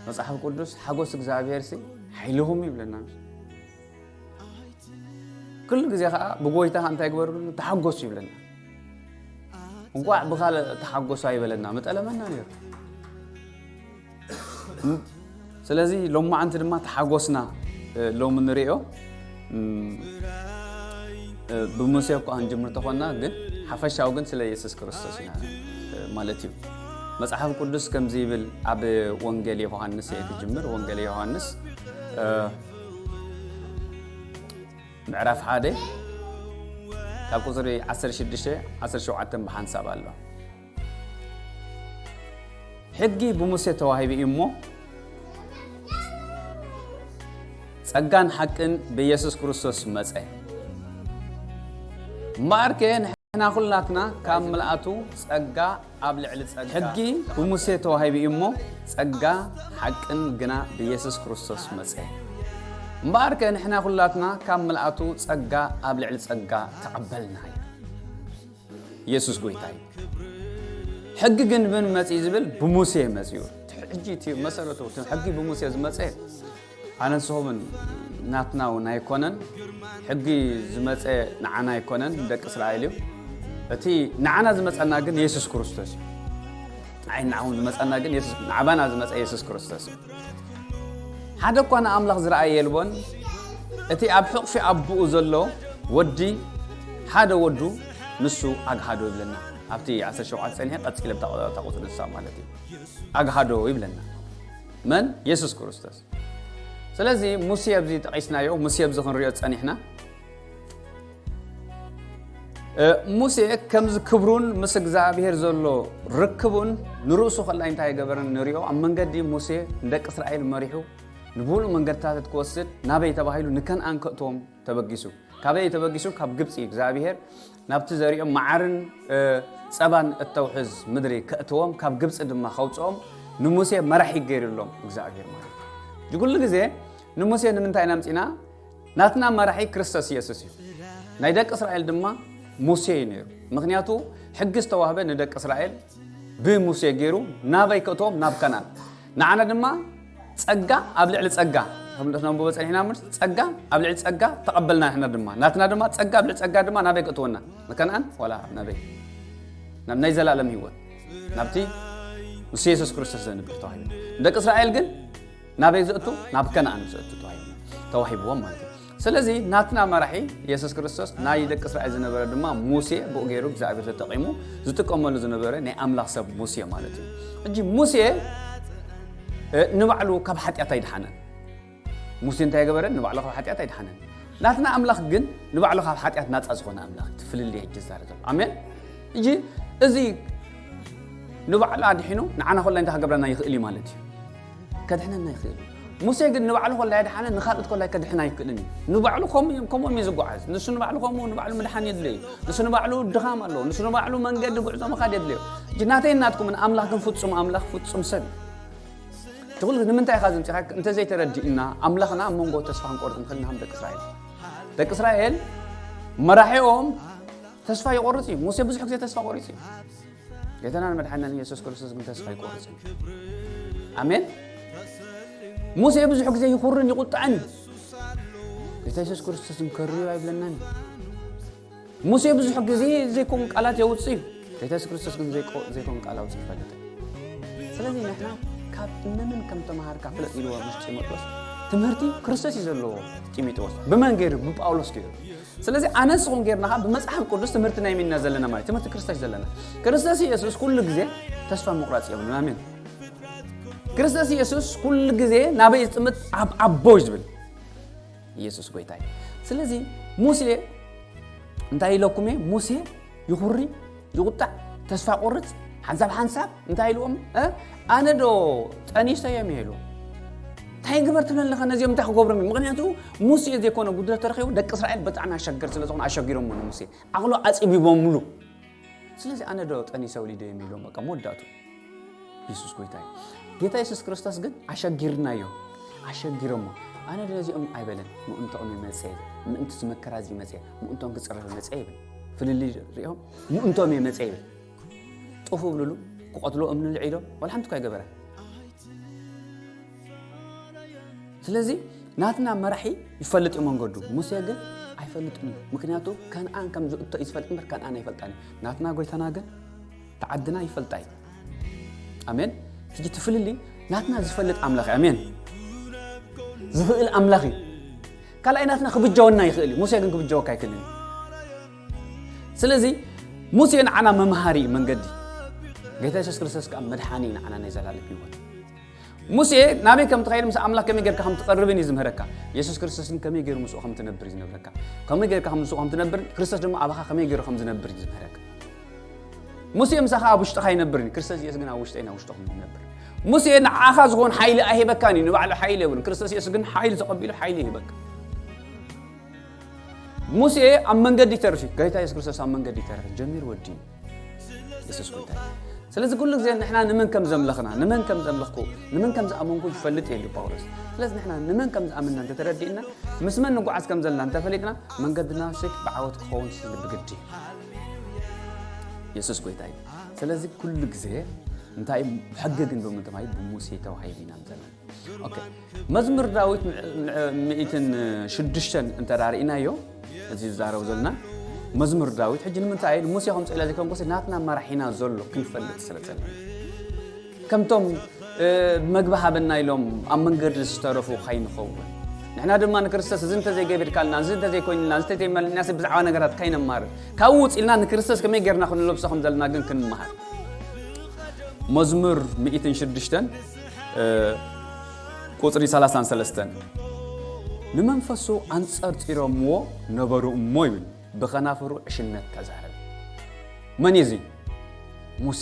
መጽሓፍ ቅዱስ ሓጎስ እግዚኣብሔር ሲ ሓይልኹም ይብለና። ኩሉ ግዜ ከዓ ብጎይታ ከዓ እንታይ ግበሩ? ተሓጎሱ ይብለና። እንኳዕ ብኻልእ ተሓጎሱ ኣይበለና፣ ምጠለመና ነይሩ። ስለዚ ሎማዓንቲ ድማ ተሓጎስና እ፣ ሎሚ ንሪኦ እም፣ እ፣ ብሙሴ እኳ ክንጅምር ተኾንና፣ ግን ሓፈሻዊ ግን ስለ የሱስ ክርስቶስ ኢና እ፣ ማለት እዩ። መጽሓፍ ቅዱስ ከምዚ ይብል፣ ኣብ ወንጌል ዮሃንስ እየ ክጅምር። ወንጌል ዮሃንስ እ፣ ምዕራፍ ሓደ ካብ ቁፅሪ ዓሰርተ ሽዱሽተ፣ ዓሰርተ ሸውዓተ ብሓንሳብ ኣሎ። ሕጊ ብሙሴ ተዋሂቡ እዩ እሞ፣ ጸጋን ሓቅን ብኢየሱስ ክርስቶስ መጸ። እምበኣርከ ንሕና ኩላትና ካብ ምልኣቱ ጸጋ ኣብ ልዕሊ ጸጋ። ሕጊ ብሙሴ ተዋሂቡ እዩ እሞ፣ ጸጋ ሓቅን ግና ብኢየሱስ ክርስቶስ መጸ። እምበኣርከ ንሕና ኩላትና ካብ ምልኣቱ ጸጋ ኣብ ልዕሊ ጸጋ ተቐበልና እዩ። ኢየሱስ ጎይታ እዩ። ሕጊ ግን ብመን መጺኡ ዝብል ብሙሴ መጺኡ። ሕጂ እቲ መሰረቱ እቲ ሕጊ ብሙሴ ዝመጸ ኣነ ንስኹምን ናትና እውን ኣይኮነን። ሕጊ ዝመጸ ንዓና ኣይኮነን፣ ንደቂ እስራኤል እዩ። እቲ ንዓና ዝመጸና ግን የሱስ ክርስቶስ እዩ። ንዓይ ንዓኹም ዝመጸና ግን የሱስ፣ ንዓባና ዝመጸ የሱስ ክርስቶስ እዩ። ሓደ እኳ ንኣምላኽ ዝረኣየ የልቦን፣ እቲ ኣብ ሕቕፊ ኣቦኡ ዘሎ ወዲ ሓደ ወዱ ንሱ ኣግሃዶ ይብለና። ኣብቲ ዓሰርተ ሸውዓተ ጸኒሐ ቀጺለ ብታ ቁጽሪ ንሳ ማለት እዩ። ኣግሃዶ ይብለና። መን? የሱስ ክርስቶስ። ስለዚ ሙሴ ኣብዚ ጠቒስናዮ፣ ሙሴ ኣብዚ ክንሪኦ ጸኒሕና። እ፣ ሙሴ ከምዚ ክብሩን ምስ እግዚኣብሔር ዘሎ ርክቡን ንርእሱ ከላይ እንታይ ገበረን ንሪኦ። ኣብ መንገዲ ሙሴ ንደቂ እስራኤል መሪሑ ንብሉእ መንገድታት ክወስድ ናበይ ተባሂሉ ንከንኣን ከእትዎም ተበጊሱ። ካበይ ተበጊሱ? ካብ ግብጺ እግዚኣብሔር ናብቲ ዘሪኦም መዓርን እ፣ ጸባን እተውሕዝ ምድሪ ከእትዎም፣ ካብ ግብጺ ድማ ከውጽኦም ንሙሴ መራሒ ገይሩሎም እግዚኣብሔር ማለት እዩ። እዚ ኩሉ ግዜ ንሙሴ ንምንታይ ኢና ኣምጺና? ናትና መራሒ ክርስቶስ ኢየሱስ እዩ። ናይ ደቂ እስራኤል ድማ ሙሴ እዩ ነይሩ። ምክንያቱ ሕጊ ዝተዋህበ ንደቂ እስራኤል ብሙሴ ገይሩ ናበይ ከእትዎም? ናብ ከናን። ንዓና ድማ ጸጋ ኣብ ልዕሊ ጸጋ፣ ከም ነንብቦ ጸኒሕና፣ ምስ ጸጋ ኣብ ልዕሊ ጸጋ ተቐበልና። ንሕና ድማ ናትና ድማ ጸጋ ኣብ ልዕሊ ጸጋ ድማ ናበይ ከእትወና? ንከነኣን ዋላ ናበይ? ናብ ናይ ዘላለም ህይወት፣ ናብቲ ምስ የሱስ ክርስቶስ ዘንብር ተዋሂቡ። ንደቂ እስራኤል ግን ናበይ ዘእቱ? ናብ ከነኣን ዘእቱ ተዋሂቡ፣ ተዋሂብዎም ማለት እዩ። ስለዚ ናትና መራሒ የሱስ ክርስቶስ፣ ናይ ደቂ እስራኤል ዝነበረ ድማ ሙሴ፣ ብኡ ገይሩ እግዚኣብሔር ተጠቒሙ ዝጥቀመሉ ዝነበረ ናይ ኣምላኽ ሰብ ሙሴ ማለት እዩ። ሕጂ ሙሴ እ፣ ንባዕሉ ካብ ሓጢኣት ኣይድሓነን። ሙሴ እንታይ ገበረ? ንባዕሉ ካብ ሓጢኣት ኣይድሓነን። ናትና ኣምላኽ ግን ንባዕሉ ካብ ሓጢኣት ናጻ ዝኾነ ኣምላኽ፣ እቲ ፍልልይ ሕጂ ዝዛረብ ዘሎ። ኣሜን። ሕጂ እዚ ንባዕሉ ኣድሒኑ ንዓና ኮላ እንታይ ክገብረና ይኽእል እዩ ማለት እዩ? ከድሕነና ይኽእል እዩ። ሙሴ ግን ንባዕሉ ኮላ ኣይድሓነን፣ ንኻልኦት ኮላ ከድሕን ኣይክእልን እዩ። ንባዕሉ ከምኡ እዮም፣ ከምኦም እዩ ዝጓዓዝ። ንሱ ንባዕሉ ከምኡ ንባዕሉ ምድሓን የድልዮ እዩ። ንሱ ንባዕሉ ድኻም ኣለዎ። ንሱ ንባዕሉ መንገዲ ጉዕዞ ምኻድ የድልዮ። ሕጂ ናተይን ናትኩምን ኣምላኽ ግን ፍጹም ኣምላኽ፣ ፍጹም ሰብ እዩ። ትኹል ንምንታይ ኢኻ ዝምጽኻ? እንተ ዘይተረዲእና ኣምላኽና ኣብ መንጎ ተስፋ ክንቆርጽ ንኽእል ኢና ከም ደቂ እስራኤል። ደቂ እስራኤል መራሒኦም ተስፋ ይቆርጽ እዩ። ሙሴ ብዙሕ ግዜ ተስፋ ቆሪጹ እዩ። ጌታናን መድሓኒናን ኢየሱስ ክርስቶስ ግን ተስፋ ይቆርጽ እዩ። ኣሜን። ሙሴ ብዙሕ ግዜ ይኹርን ይቁጣዕን እዩ። ጌታ ኢየሱስ ክርስቶስ ግን ከርዮ ኣይብለናን እዩ። ሙሴ ብዙሕ ግዜ ዘይኮን ቃላት የውጽእ እዩ። ጌታ የሱስ ክርስቶስ ግን ዘይኮ-፣ ዘይኮን ቃል ኣውጽእ ይፈልጥ። ስለዚ ንሕና ካብ እነምን ከም ተማሃርካ ፍለጥ ኢልዎ ምስ ጢሞቴዎስ ትምህርቲ ክርስቶስ እዩ ዘለዎ ጢሞቴዎስ። ብመን ገይሩ? ብጳውሎስ ገይሩ። ስለዚ ኣነ ንስኹም ገይርና ኸዓ ብመጽሓፍ ቅዱስ ትምህርቲ ናይ ሚና ዘለና ማለት ትምህርቲ ክርስቶስ እዩ ዘለና። ክርስቶስ ኢየሱስ ኩሉ ግዜ ተስፋ ምቑራጽ የብሉን። ኣሜን። ክርስቶስ ኢየሱስ ኩሉ ግዜ ናበይ ዝጥምት? ኣብ ኣቦ እዩ ዝብል። ኢየሱስ ጎይታ እዩ። ስለዚ ሙሴ እንታይ ኢለኩም እየ? ሙሴ ይኹሪ፣ ይቁጣዕ፣ ተስፋ ቆርጽ፣ ሓንሳብ ሓንሳብ እንታይ ኢልዎም? እ? ኣነ ዶ ጠኒሰዮም እየ ኢልዎም። እንታይ ግበር ትብለኒ ኣለኻ? ነዚኦም እንታይ ክገብሮም እዮም? ምኽንያቱ ሙሴ ዘይኮነ ጉድለት ተረኺቡ ደቂ እስራኤል ብጣዕሚ ኣሸገር ስለ ዝኾነ ኣሸጊሮምዎ ንሙሴ። ዓቕሉ ኣጽቢቦምሉ። ስለዚ ኣነ ዶ ጠኒሰ ወሊደዮም ኢሎም በቃ መወዳእቱ። ኢየሱስ ጎይታ እዩ። ጌታ ኢየሱስ ክርስቶስ ግን ኣሸጊርናዮ። ኣሸጊሮሞ። ኣነ ዶ ነዚኦም ኣይበለን። ምእንቶኦም እየ መጸ። ምእንቲ እዚ መከራ እዚ መጸ። ምእንቶም ክጽረፍ መጸ ይብል። ፍልልይ ሪኦም ምእንቶም እየ መጸ ይብል። ጡፍ ብልሉ፣ ክቐትሎ እምኒ ልዒሎም፣ ዋላ ሓንቲ እኳ ኣይገበረን። ስለዚ ናትና መራሒ ይፈልጥ እዩ መንገዱ። ሙሴ ግን ኣይፈልጥን እዩ። ምክንያቱ ከነኣን ከም ዝእቶ እዩ ዝፈልጥ እምበር ከነኣን ኣይፈልጣን እዩ። ናትና ጎይታና ግን ተዓድና ይፈልጣ እዩ። ኣሜን። ሕጂ ትፍልሊ ናትና ዝፈልጥ ኣምላኽ እዩ። ኣሜን። ዝኽእል ኣምላኽ እዩ። ካልኣይ ናትና ክብጃወና ይኽእል እዩ። ሙሴ ግን ክብጃወካ ኣይክእልን እዩ። ስለዚ ሙሴ ንዓና መምሃሪ እዩ መንገዲ። ጌታ የሱስ ክርስቶስ ከዓ መድሓኒ እዩ ንዓና ናይ ዘላለም ህይወት። ሙሴ ናበይ ከም ትኸይድ ምስ ኣምላኽ ከመይ ጌርካ ከም ትቐርብን እዩ ዝምህረካ። የሱስ ክርስቶስ ግን ከመይ ገይሩ ምስኡ ከም ትነብር እዩ ዝነብረካ። ከመይ ጌርካ ከም ምስኡ ከም ትነብር ክርስቶስ ድማ ኣባኻ ከመይ ገይሩ ከም ዝነብር እዩ ዝምህረካ። ሙሴ ምሳኻ ኣብ ውሽጥኻ ይነብር እዩ። ክርስቶስ የሱስ ግን ኣብ ውሽጠይን ኣብ ውሽጥኹም ይነብር። ሙሴ ንዓኻ ዝኾን ሓይሊ ኣይህበካን እዩ። ንባዕሉ ሓይሊ የብሉን። ክርስቶስ የሱስ ግን ሓይሊ ተቐቢሉ ሓይሊ ይህበካ። ሙሴ ኣብ መንገዲ ይተርፍ እዩ። ጌታ የሱስ ክርስቶስ ኣብ መንገዲ ይተርፍ ጀሚሩ ወዲ የሱስ ጎይታ እዩ። ስለዚ ኩሉ ግዜ ንሕና ንመን ከም ዘምለኽና ንመን ከም ዘምለኽኩ ንመን ከም ዝኣመንኩ ይፈልጥ የሉ ጳውሎስ። ስለዚ ንሕና ንመን ከም ዝኣምንና እንተተረዲእና ምስ መን ንጓዓዝ ከም ዘለና እንተፈሊጥና መንገድና ስክ ብዓወት ክኸውን ስለ ብግዲ እዩ። የሱስ ጎይታ እዩ። ስለዚ ኩሉ ግዜ እንታይ ሕጊ ግን ብምንትማይ ብሙሴ ተዋሂቡ ኢና ዘለና። ኦኬ። መዝሙር ዳዊት ምዕራፍ ሽዱሽተ እንተ ርኢናዮ እዚ ዝዛረብ ዘለና መዝሙር ዳዊት ሕጂ ንምንታይ ኢሉ ሙሴ ከምፅእ ኢለ ዘይኮንኩስ ናትና መራሒና ዘሎ ክንፈልጥ ስለ ዘለና ከምቶም መግቢ ሃበና ኢሎም ኣብ መንገዲ ዝተረፉ ከይንኸውን ንሕና ድማ ንክርስቶስ እዚ እንተዘይገቢርካልና እዚ እንተዘይኮይንልና እዚ እንተዘይመልና ብዛዕባ ነገራት ከይነማርር ካብ ውፅ ኢልና ንክርስቶስ ከመይ ጌርና ክንለብሶ ከም ዘለና ግን ክንመሃር መዝሙር ሚእትን ሽዱሽተን ቁፅሪ ሰላሳን ሰለስተን ንመንፈሱ ኣንፀርፂሮምዎ ነበሩ እሞ ይብል ብኸናፍሩ ዕሽነት ተዛረበ። መን እዩ እዚ? ሙሴ።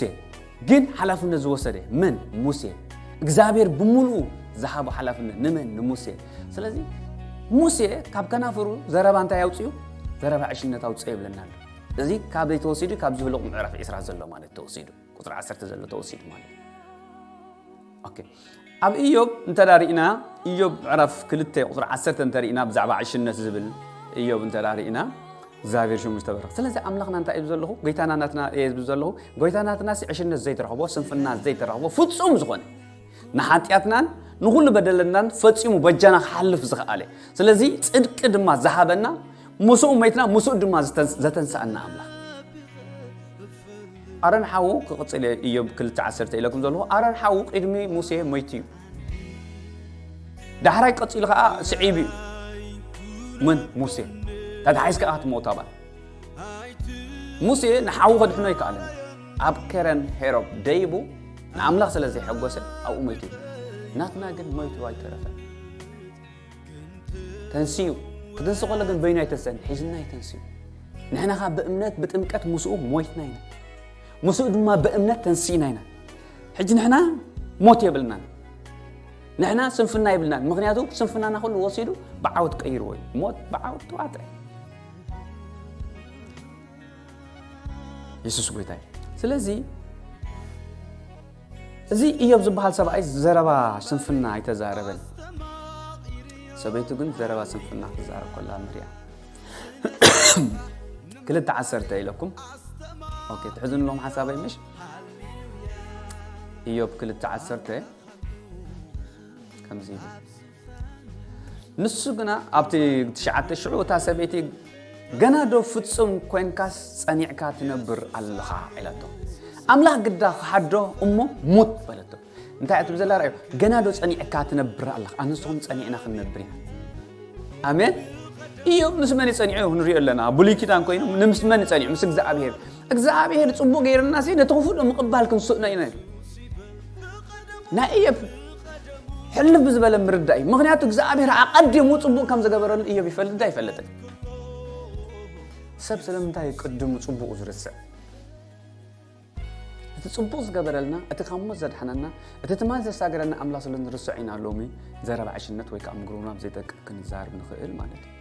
ግን ሓላፍነት ዝወሰደ መን? ሙሴ። እግዚኣብሔር ብምሉኡ ዝሃቦ ሓላፍነት ንመን? ንሙሴ። ስለዚ ሙሴ ካብ ከናፍሩ ዘረባ እንታይ ኣውፅኡ? ዘረባ ዕሽነት ኣውፅኦ ይብለና ኣሎ። እዚ ካበይ ተወሲዱ? ካብ ዝህልቕ ምዕራፍ ዕስራ ዘሎ ማለት ተወሲዱ። ቁፅሪ ዓሰርተ ዘሎ ተወሲዱ ማለት እዩ። ኦኬ። ኣብ ኢዮብ እንተ ርኢና ኢዮብ ምዕራፍ ክልተ ቁፅሪ ዓሰርተ እንተ ርኢና ብዛዕባ ዕሽነት ዝብል ኢዮብ እንተ ርኢና እግዚኣብሔር ሽሙ ዝተበረኸ። ስለዚ ኣምላኽና እንታይ እዩ ዘለኹ? ጎይታና ናትና እየ ዝብል ዘለኹ። ጎይታ ናትናሲ ዕሽነት ዘይተረኽቦ፣ ስንፍና ዘይተረኽቦ፣ ፍጹም ዝኾነ ንሓጢኣትናን ንኹሉ በደለናን ፈጺሙ በጃና ክሓልፍ ዝኸኣለ። ስለዚ ጽድቂ ድማ ዝሃበና ምስኡ ሞይትና ምስኡ ድማ ዝተንስ- ዘተንስኣና ኣምላኽ። ኣሮን ሓዉ ክቕጽል እየ ኢዮብ ክልተ ዓሰርተ ኢለኩም ዘለኹ ኣሮን ሓዉ ቅድሚ ሙሴ ሞይቱ እዩ። ዳሕራይ ቀጺሉ ከኣ ስዒቡ እዩ። መን? ሙሴ። ተታሒዝካ ኢኻ ትሞት ኣባል። ሙሴ ንሓዉ ከድሕኖ ኣይከኣለን። ኣብ ከረን ሄሮብ ደይቡ ንኣምላኽ ስለ ዘይሐጎሰ ኣብኡ ሞይቱ እዩ። ናትና ግን ሞይቱ ኣይተረፈን። ተንስኡ። ክትንስ ከሎ ግን በይኑ ኣይተንስአን፣ ሒዝና እዩ ተንስኡ። ንሕና ኸኣ ብእምነት ብጥምቀት ምስኡ ሞይትና ኢና። ምስኡ ድማ ብእምነት ተንሲእና ኢና። ሕጂ ንሕና ሞት የብልናን። ንሕና ስንፍና የብልናን። ምኽንያቱ ስንፍናና ኩሉ ወሲዱ ብዓወት ቀይርዎ እዩ። ሞት ብዓወት ተዋጠ። የሱስ ጎይታ እዩ። ስለዚ እዚ ኢዮብ ዝበሃል ሰብኣይ ዘረባ ስንፍና ኣይተዛረበን። ሰበይቱ ግን ዘረባ ስንፍና ክትዛረብ ከላ ንሪኣ። ክልተ ዓሰርተ ኢለኩም። ኦኬ፣ ትሕዝንሎም ሓሳበይ ምሽ? ኢዮብ ክልተ ዓሰርተ ከምዚ ይብል። ንሱ ግና ኣብቲ ትሽዓተ ሽዑ እታ ሰበይቲ ገና ዶ ፍጹም ኮንካስ ጸኒዕካ ትነብር ኣለኻ? ኢላቶ። ኣምላኽ ግዳ ክሓዶ እሞ ሙት በለቶ። እንታይ እያ ትብል ዘላ? ርኣዩ። ገና ዶ ጸኒዕካ ትነብር ኣለኻ? ኣነ ንስኹም ጸኒዕና ክንነብር ኢና። ኣሜን። ኢዮብ ምስ መን እዩ ጸኒዑ? ክንሪኦ ኣለና። ብሉይ ኪዳን ኮይኑ ምስ መን እዩ ጸኒዑ? ምስ እግዚኣብሔር። እግዚኣብሔር ጽቡቕ ገይርና ሲ ነቲ ክፉእ ዶ ምቕባል ክንስእኖ ኢና። ናይ ኢዮብ ሕልፍ ብዝበለ ምርዳእ እዩ። ምኽንያቱ እግዚኣብሔር ኣቐዲሙ ጽቡቕ ከም ዝገበረሉ ኢዮብ ይፈልጥ ዶ ኣይፈልጥን? ሰብ ስለምንታይ እዩ ቅድሙ ጽቡቑ ዝርስዕ? እቲ ጽቡቕ ዝገበረልና፣ እቲ ካብ ሞት ዘድሓነና፣ እቲ ትማል ዘሳገረና ኣምላኽ ስለ ንርስዖ ኢና ሎሚ ዘረባ ዕሽነት ወይ ከዓ ምጉርምራም ዘይጠቅም ክንዛረብ ንኽእል ማለት እዩ።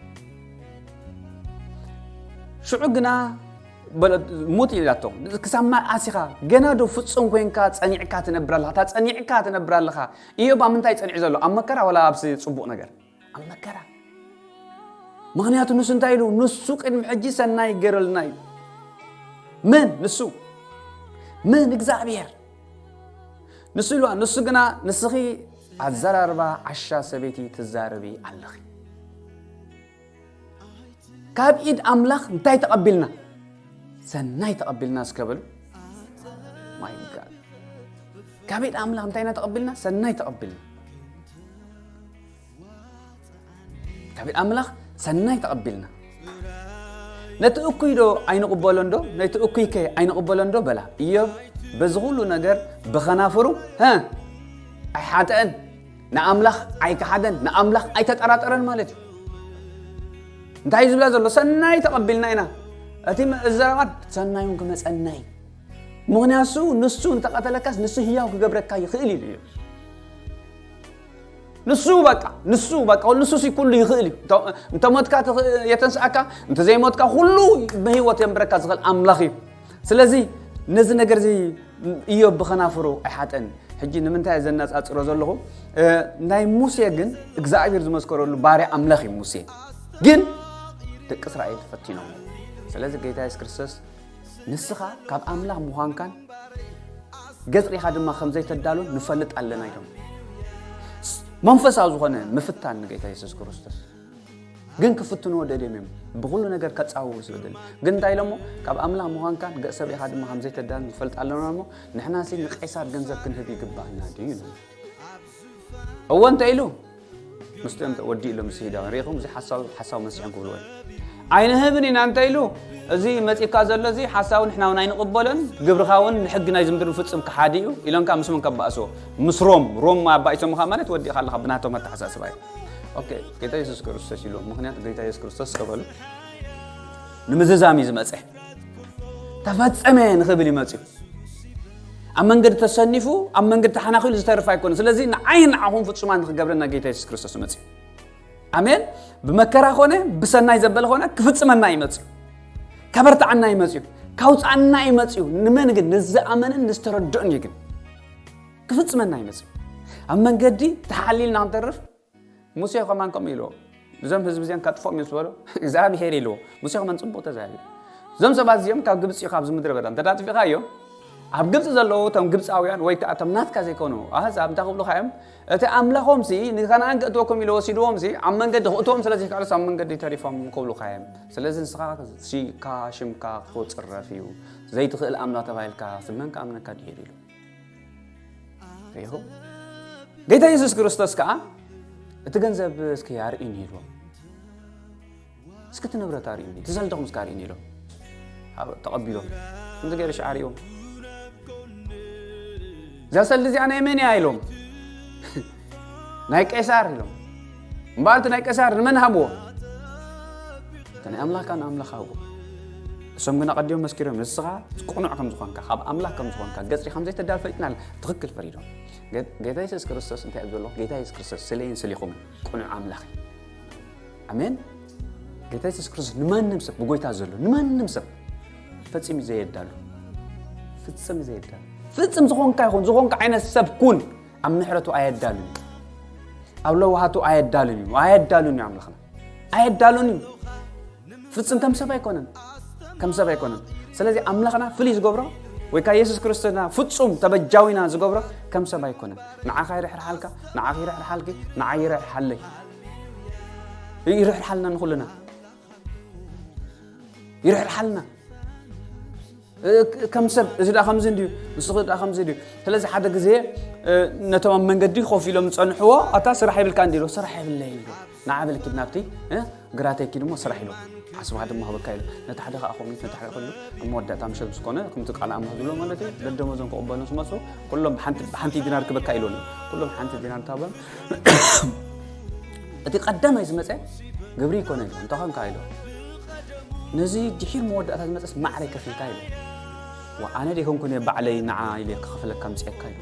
ሽዑ ግና በለ- ሙት ኢላቶ፣ ክሳብ መዓስ ኢኻ? ገና ዶ ፍጹም ኮይንካ ጸኒዕካ ትነብር ኣለኻ? እታ ጸኒዕካ ትነብር ኣለኻ። ኢዮብ ኣብ ምንታይ ጸኒዑ ዘሎ? ኣብ መከራ ወላ ኣብዚ ጽቡቕ ነገር? ኣብ መከራ። ምኽንያቱ ንሱ እንታይ ኢሉ? ንሱ ቅድሚ ሕጂ ሰናይ ገይሩልና እዩ። መን? ንሱ። መን? እግዚኣብሔር። ንሱ ኢልዋ፣ ንሱ ግና ንስኺ ኣዘራርባ ዓሻ ሰበይቲ ትዛረቢ ኣለኺ። ካብ ኢድ ኣምላኽ እንታይ ተቐቢልና? ሰናይ ተቐቢልና እስከ በሉ። My God። ካብ ኢድ ኣምላኽ እንታይ ኢና ተቐቢልና? ሰናይ ተቐቢልና። ካብ ኢድ ኣምላኽ ሰናይ ተቐቢልና። ነቲ እኩይ ዶ ኣይንቕበሎን ዶ? ነቲ እኩይ ከ ኣይንቕበሎን ዶ? በላ። ኢዮብ በዚ ኩሉ ነገር ብኸናፍሩ፣ ሀ፣ ኣይሓጠአን፣ ንኣምላኽ ኣይከሓደን፣ ንኣምላኽ ኣይተጠራጠረን ማለት እዩ። እንታይ እዩ ዝብላ ዘሎ? ሰናይ ተቐቢልና ኢና። እቲ መ-፣ ዘረባት ሰናይ እውን ክመጸና እዩ። ምኽንያቱ ንሱ እንተቐተለካስ ንሱ ህያው ክገብረካ ይኽእል ኢሉ እዩ። ንሱ በቃ፣ ንሱ በቃ፣ ንሱ ሲ ኩሉ ይኽእል እዩ። እንተ-፣ እንተ ሞትካ ትኽ-፣ የተንስኣካ፣ እንተ ዘይሞትካ ኩሉ ብህይወት የንብረካ ዝኽእል ኣምላኽ እዩ። ስለዚ ነዚ ነገር እዚ ኢዮብ ብኸናፍሩ ኣይሓጠን። ሕጂ ንምንታይ ዘነጻጽሮ ዘለኹ? እ፣ ናይ ሙሴ ግን እግዚኣብሔር ዝመስከረሉ ባርያ ኣምላኽ እዩ ሙሴ። ግን ደቂ እስራኤል ፈቲኖም። ስለዚ ጌታ የሱስ ክርስቶስ ንስኻ ካብ ኣምላኽ ምዃንካን ገጽ ርኢኻ ድማ ከም ዘይተዳሉን ንፈልጥ ኣለና ኢሎም። መንፈሳዊ ዝኾነ ምፍታን ንጌታ የሱስ ክርስቶስ። ግን ክፍትንዎ ደልዮም እዮም። ብኹሉ ነገር ከጻውሩ ስለ ደልዮም። ግን እንታይ ኢሎሞ? ካብ ኣምላኽ ምዃንካን ገጽ ሰብ ርኢኻ ድማ ከም ዘይተዳሉን ንፈልጥ ኣለና እሞ፣ ንሕናሲ ንቄሳር ገንዘብ ክንህብ ይግባእና ድዩ? ኢሎም። እወ እንተ ኢሉ፣ ምስጢኦም ወዲ ኢሎም ምስ ይሁዳ ርኢኹም፣ እዚ ሓሳዊ፣ ሓሳዊ መሲሖም ክብልዎ እዮም። ኣይንህብን ኢና እንተ ኢሉ፣ እዚ መጺእካ ዘሎ እዚ ሓሳዊ ንሕና እውን ኣይንቕበሎን፣ ግብርኻ እውን ንሕጊ ናይዚ ምድሪ ፍጹም ከሓዲ እዩ ኢሎም ከኣ ምስ መን ከባእስዎ? ምስ ሮም። ሮም ኣባኢሶምኻ ማለት ወዲእኻ ኣለኻ ብናቶም ኣተሓሳስባ እዩ። ኦኬ፣ ጌታ የሱስ ክርስቶስ ኢሉ፣ ምኽንያቱ ጌታ የሱስ ክርስቶስ ከበሉ ንምዝዛም እዩ ዝመጸ። ተፈጸመ ንኽብል እዩ መጺኡ። ኣብ መንገዲ ተሰኒፉ፣ ኣብ መንገዲ ተሓናኺሉ ዝተርፍ ኣይኮነን። ስለዚ ንዓይን ንዓኹም ፍጹማት ንኽገብረና ጌታ የሱስ ክርስቶስ መጺኡ። ኣሜን። ብመከራ ኾነ፣ ብሰናይ ዘበለ ኾነ፣ ክፍጽመና እዩ መጺኡ። ከበርትዓና እዩ መጺኡ። ካውጽኣና እዩ መጺኡ። ንመን ግን? ንዝኣመነን ንዝተረድኦን እዩ ግን። ክፍጽመና እዩ መጺኡ። ኣብ መንገዲ ተሓሊልና ክንተርፍ፣ ሙሴ ከማን ከምኡ ኢልዎ። እዞም ህዝቢ እዚኦም ከጥፍኦም እዩ ዝበሎ እግዚኣብሄር ኢልዎ። ሙሴ ከማን ጽቡቕ ተዛሪቡ። እዞም ሰባት እዚኦም ካብ ግብጺ፣ ካብዚ ምድረ በዳ እንተ ኣጥፊእካዮም፣ ኣብ ግብጺ ዘለዉ እቶም ግብጻውያን ወይ ከኣ እቶም ናትካ ዘይኮኑ ኣህዛብ እንታይ ክብሉኻ እዮም? እቲ ኣምላኾምሲ ንከነኣን ከእትወኩም ኢሉ ወሲድዎምሲ፣ ኣብ መንገዲ ክእትዎም ስለ ዘይከኣሉስ ኣብ መንገዲ ተሪፎም ክብሉኻ እዮም። ስለዚ ንስኻ ሲ-፣ ካ-፣ ሽምካ ክጽረፍ እዩ። ዘይትኽእል ኣምላኽ ተባሂልካ፣ ስመን ክኣምነካ ድዩ ኢሉ። ርኢኹም? ጌታ የሱስ ክርስቶስ ከኣ እቲ ገንዘብ እስኪ ኣርእዩኒ ኢልዎም። እስኪ እቲ ንብረት ኣርእዩኒ፣ እቲ ሰልድኹም እስኪ ኣርእዩኒ ኢሎም። ኣብ-፣ ተቐቢሎም። ከምዚ ገይሩ ሽዓ ኣርእዮም። እዛ ሰልዲ እዚኣ ናይ መን እያ ኢሎም። ናይ ቄሳር ኢሎም። እምበኣር እቲ ናይ ቄሳር ንመን ሃብዎ? እቲ ናይ ኣምላኽካ ንኣምላኽ ሃብዎ። እሶም ግን ኣቐዲሞም መስኪሮም፣ ንስኻ ቅኑዕ ከም ዝኾንካ፣ ካብ ኣምላኽ ከም ዝኾንካ፣ ገጽ ከም ዘይተዳል ፈሊጥና ኣለና። ትኽክል ፈሪዶም። ገ-፣ ጌታ የሱስ ክርስቶስ እንታይ እዩ ዘሎ? ጌታ የሱስ ክርስቶስ ስለይን ስሊኹምን ቅኑዕ ኣምላኽ እዩ። ኣሜን። ጌታ የሱስ ክርስቶስ ንማንም ሰብ፣ ብጎይታ ዘሎ ንማንም ሰብ ፈጺሙ ዘየዳሉ፣ ፍጽም ዘየዳሉ፣ ፍጽም ዝኾንካ ይኹን፣ ዝኾንካ ዓይነት ሰብ ኩን፣ ኣብ ምሕረቱ ኣየዳሉን እዩ። ኣብ ለዋሃቱ ኣየዳሉን እዩ። ኣየዳሉን እዩ ኣምላኽና። ኣየዳሉን እዩ። ፍጽም ከም ሰብ ኣይኮነን። ከም ሰብ ኣይኮነን። ስለዚ ኣምላኽና ፍልይ ዝገብሮ ወይ ከኣ የሱስ ክርስቶስና ፍጹም ተበጃዊና ዝገብሮ ከም ሰብ ኣይኮነን። ንዓኻ ይርሕርሓልካ፣ ንዓኺ ይርሕርሓልኪ፣ ንዓይ ይርሕርሓለይ። ይርሕርሓልና ንኹልና። ይርሕርሓልና። እ፣ ክ-፣ ከም ሰብ፣ እዚ ደኣ ከምዚ እንድዩ፣ ንስኺ ደኣ ከምዚ ድዩ። ስለዚ ሓደ ግዜ፣ እ፣ ነቶም ኣብ መንገዲ ኮፍ ኢሎም ዝጸንሕዎ፣ "ኣታ ስራሕ የብልካ እንዲ?" ኢሉ፣ "ስራሕ የብለይ" ኢሉ። "ንዓ በልኪ ናብቲ፣ እ፣ ግራተይ ኪዲ እሞ ስራሕ" ኢሉ። "ዓስብኻ ድማ ክበካ" ኢሉ። ነቲ ሓደ ከኣ ኮሚት፣ ነቲ ሓደ ከሉ፣ ኣብ መወዳእታ ምሸት ምስ ኮነ፣ ከምቲ ቃል ኣምላኽ ዝብሎ ማለት እዩ፣ ደደሞዞም ክቕበሉ ምስ መጹ፣ ኩሎም ብሓንቲ፣ ብሓንቲ ዲናር ክበካ ኢሉ። ኩሎም ሓንቲ ዲናር ተሃቦም። እቲ ቀዳማይ ዝመጸ ግብሪ ይኮነ ኢሉ፣ እንታይ ኮንካ ኢሉ። ነዚ ድሒር መወዳእታ ዝመጸስ ማዕረ ከፊልካ ኢሉ። ዋ፣ ኣነ ደይኮንኩን እየ ባዕለይ ንዓ ኢለ ክኸፍለካ ምጽኤካ ኢሉ።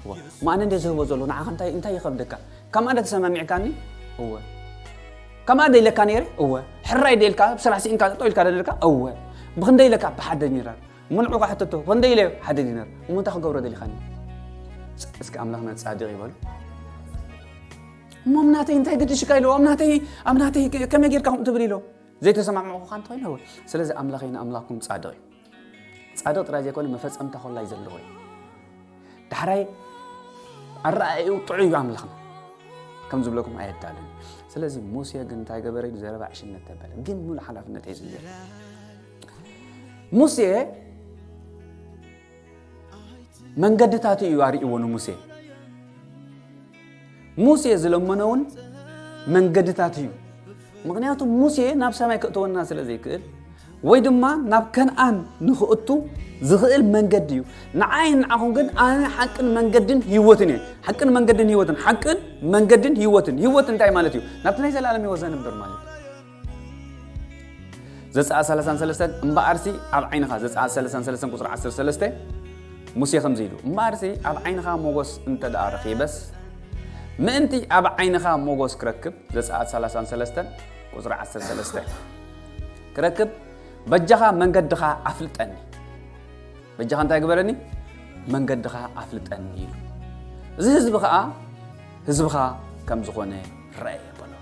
ዋ፣ እሞ ኣነ እንደ ዝህቦ ዘሎ ንዓኻ እንታይ፣ እንታይ ይኸብደካ? ከምኣ እንደ ተሰማሚዕካኒ? እወ። ከምኣ ደይለካ ነይረ? እወ። ሕራይ ደይልካ፣ ስራሕ ስኢንካ ጠጠው ኢልካ ደነርካ? እወ። ብኽንደይ ኢለካ? ብሓደ ዲናር። እሞ ንዑ ከ ሕተቶ፣ ክንደይ ኢለ? ሓደ ዲናር። እሞ እንታይ ክገብሮ ደሊኻኒ? እስኪ ኣምላኽና ጻድቕ ይበሉ። እሞ ኣብ ናተይ እንታይ ገድሽካ ኢሎ? ኣብ ናተይ፣ ኣብ ናተይ ከ-፣ ከመይ ጌርካ ከምኡ ትብል ኢሎ? ዘይተሰማምዕኩኻ እንተኾይኑ፣ እወ። ስለዚ ኣምላኸይ ንኣምላኽኩም ጻድቕ እዩ። ጻድቕ ጥራይ ዘይኮነ መፈጸምታ ኮላይ ዘለዎ እዩ። ዳሕራይ ኣረኣእዩ ጥዑይ እዩ ኣምላኽና። ከም ዝብለኩም ኣየዳልን። ስለዚ ሙሴ ግን እንታይ ገበረ? ዘረባ ዕሽነት ተበለ፣ ግን ሙሉ ሓላፍነት ሒዙ ነይሩ። ሙሴ መንገድታት እዩ ኣርእይዎ ንሙሴ። ሙሴ ዝለመኖ እውን መንገድታት እዩ። ምክንያቱ ሙሴ ናብ ሰማይ ክእተወና ስለ ዘይክእል ወይ ድማ ናብ ከነኣን ንኽእቱ ዝኽእል መንገዲ እዩ። ንዓይ ንዓኹም ግን ኣነ ሓቅን መንገድን ህይወትን እየ። ሓቅን መንገድን ህይወትን፣ ሓቅን መንገድን ህይወትን። ህይወት እንታይ ማለት እዩ? ናብቲ ናይ ዘላለም ህይወት ዘንብር ማለት እዩ። ዘጸኣት ሰላሳን ሰለስተን እምበኣርሲ ኣብ ዓይንኻ፣ ዘጸኣት ሰላሳን ሰለስተን ቁጽሪ ዓሰርተ ሰለስተ፣ ሙሴ ከምዚ ኢሉ፣ እምበኣርሲ ኣብ ዓይንኻ ሞጎስ እንተ ደኣ ረኺበስ፣ ምእንቲ ኣብ ዓይንኻ ሞጎስ ክረክብ፣ ዘጸኣት ሰላሳን ሰለስተን ቁጽሪ ዓሰርተ ሰለስተ፣ ክረክብ፣ በጃኻ መንገድኻ ኣፍልጠኒ። በጃኻ እንታይ ግበረኒ? መንገድኻ ኣፍልጠኒ ኢሉ። እዚ ህዝቢ ኸኣ ህዝብኻ ከም ዝኾነ ረኣየ በሎ።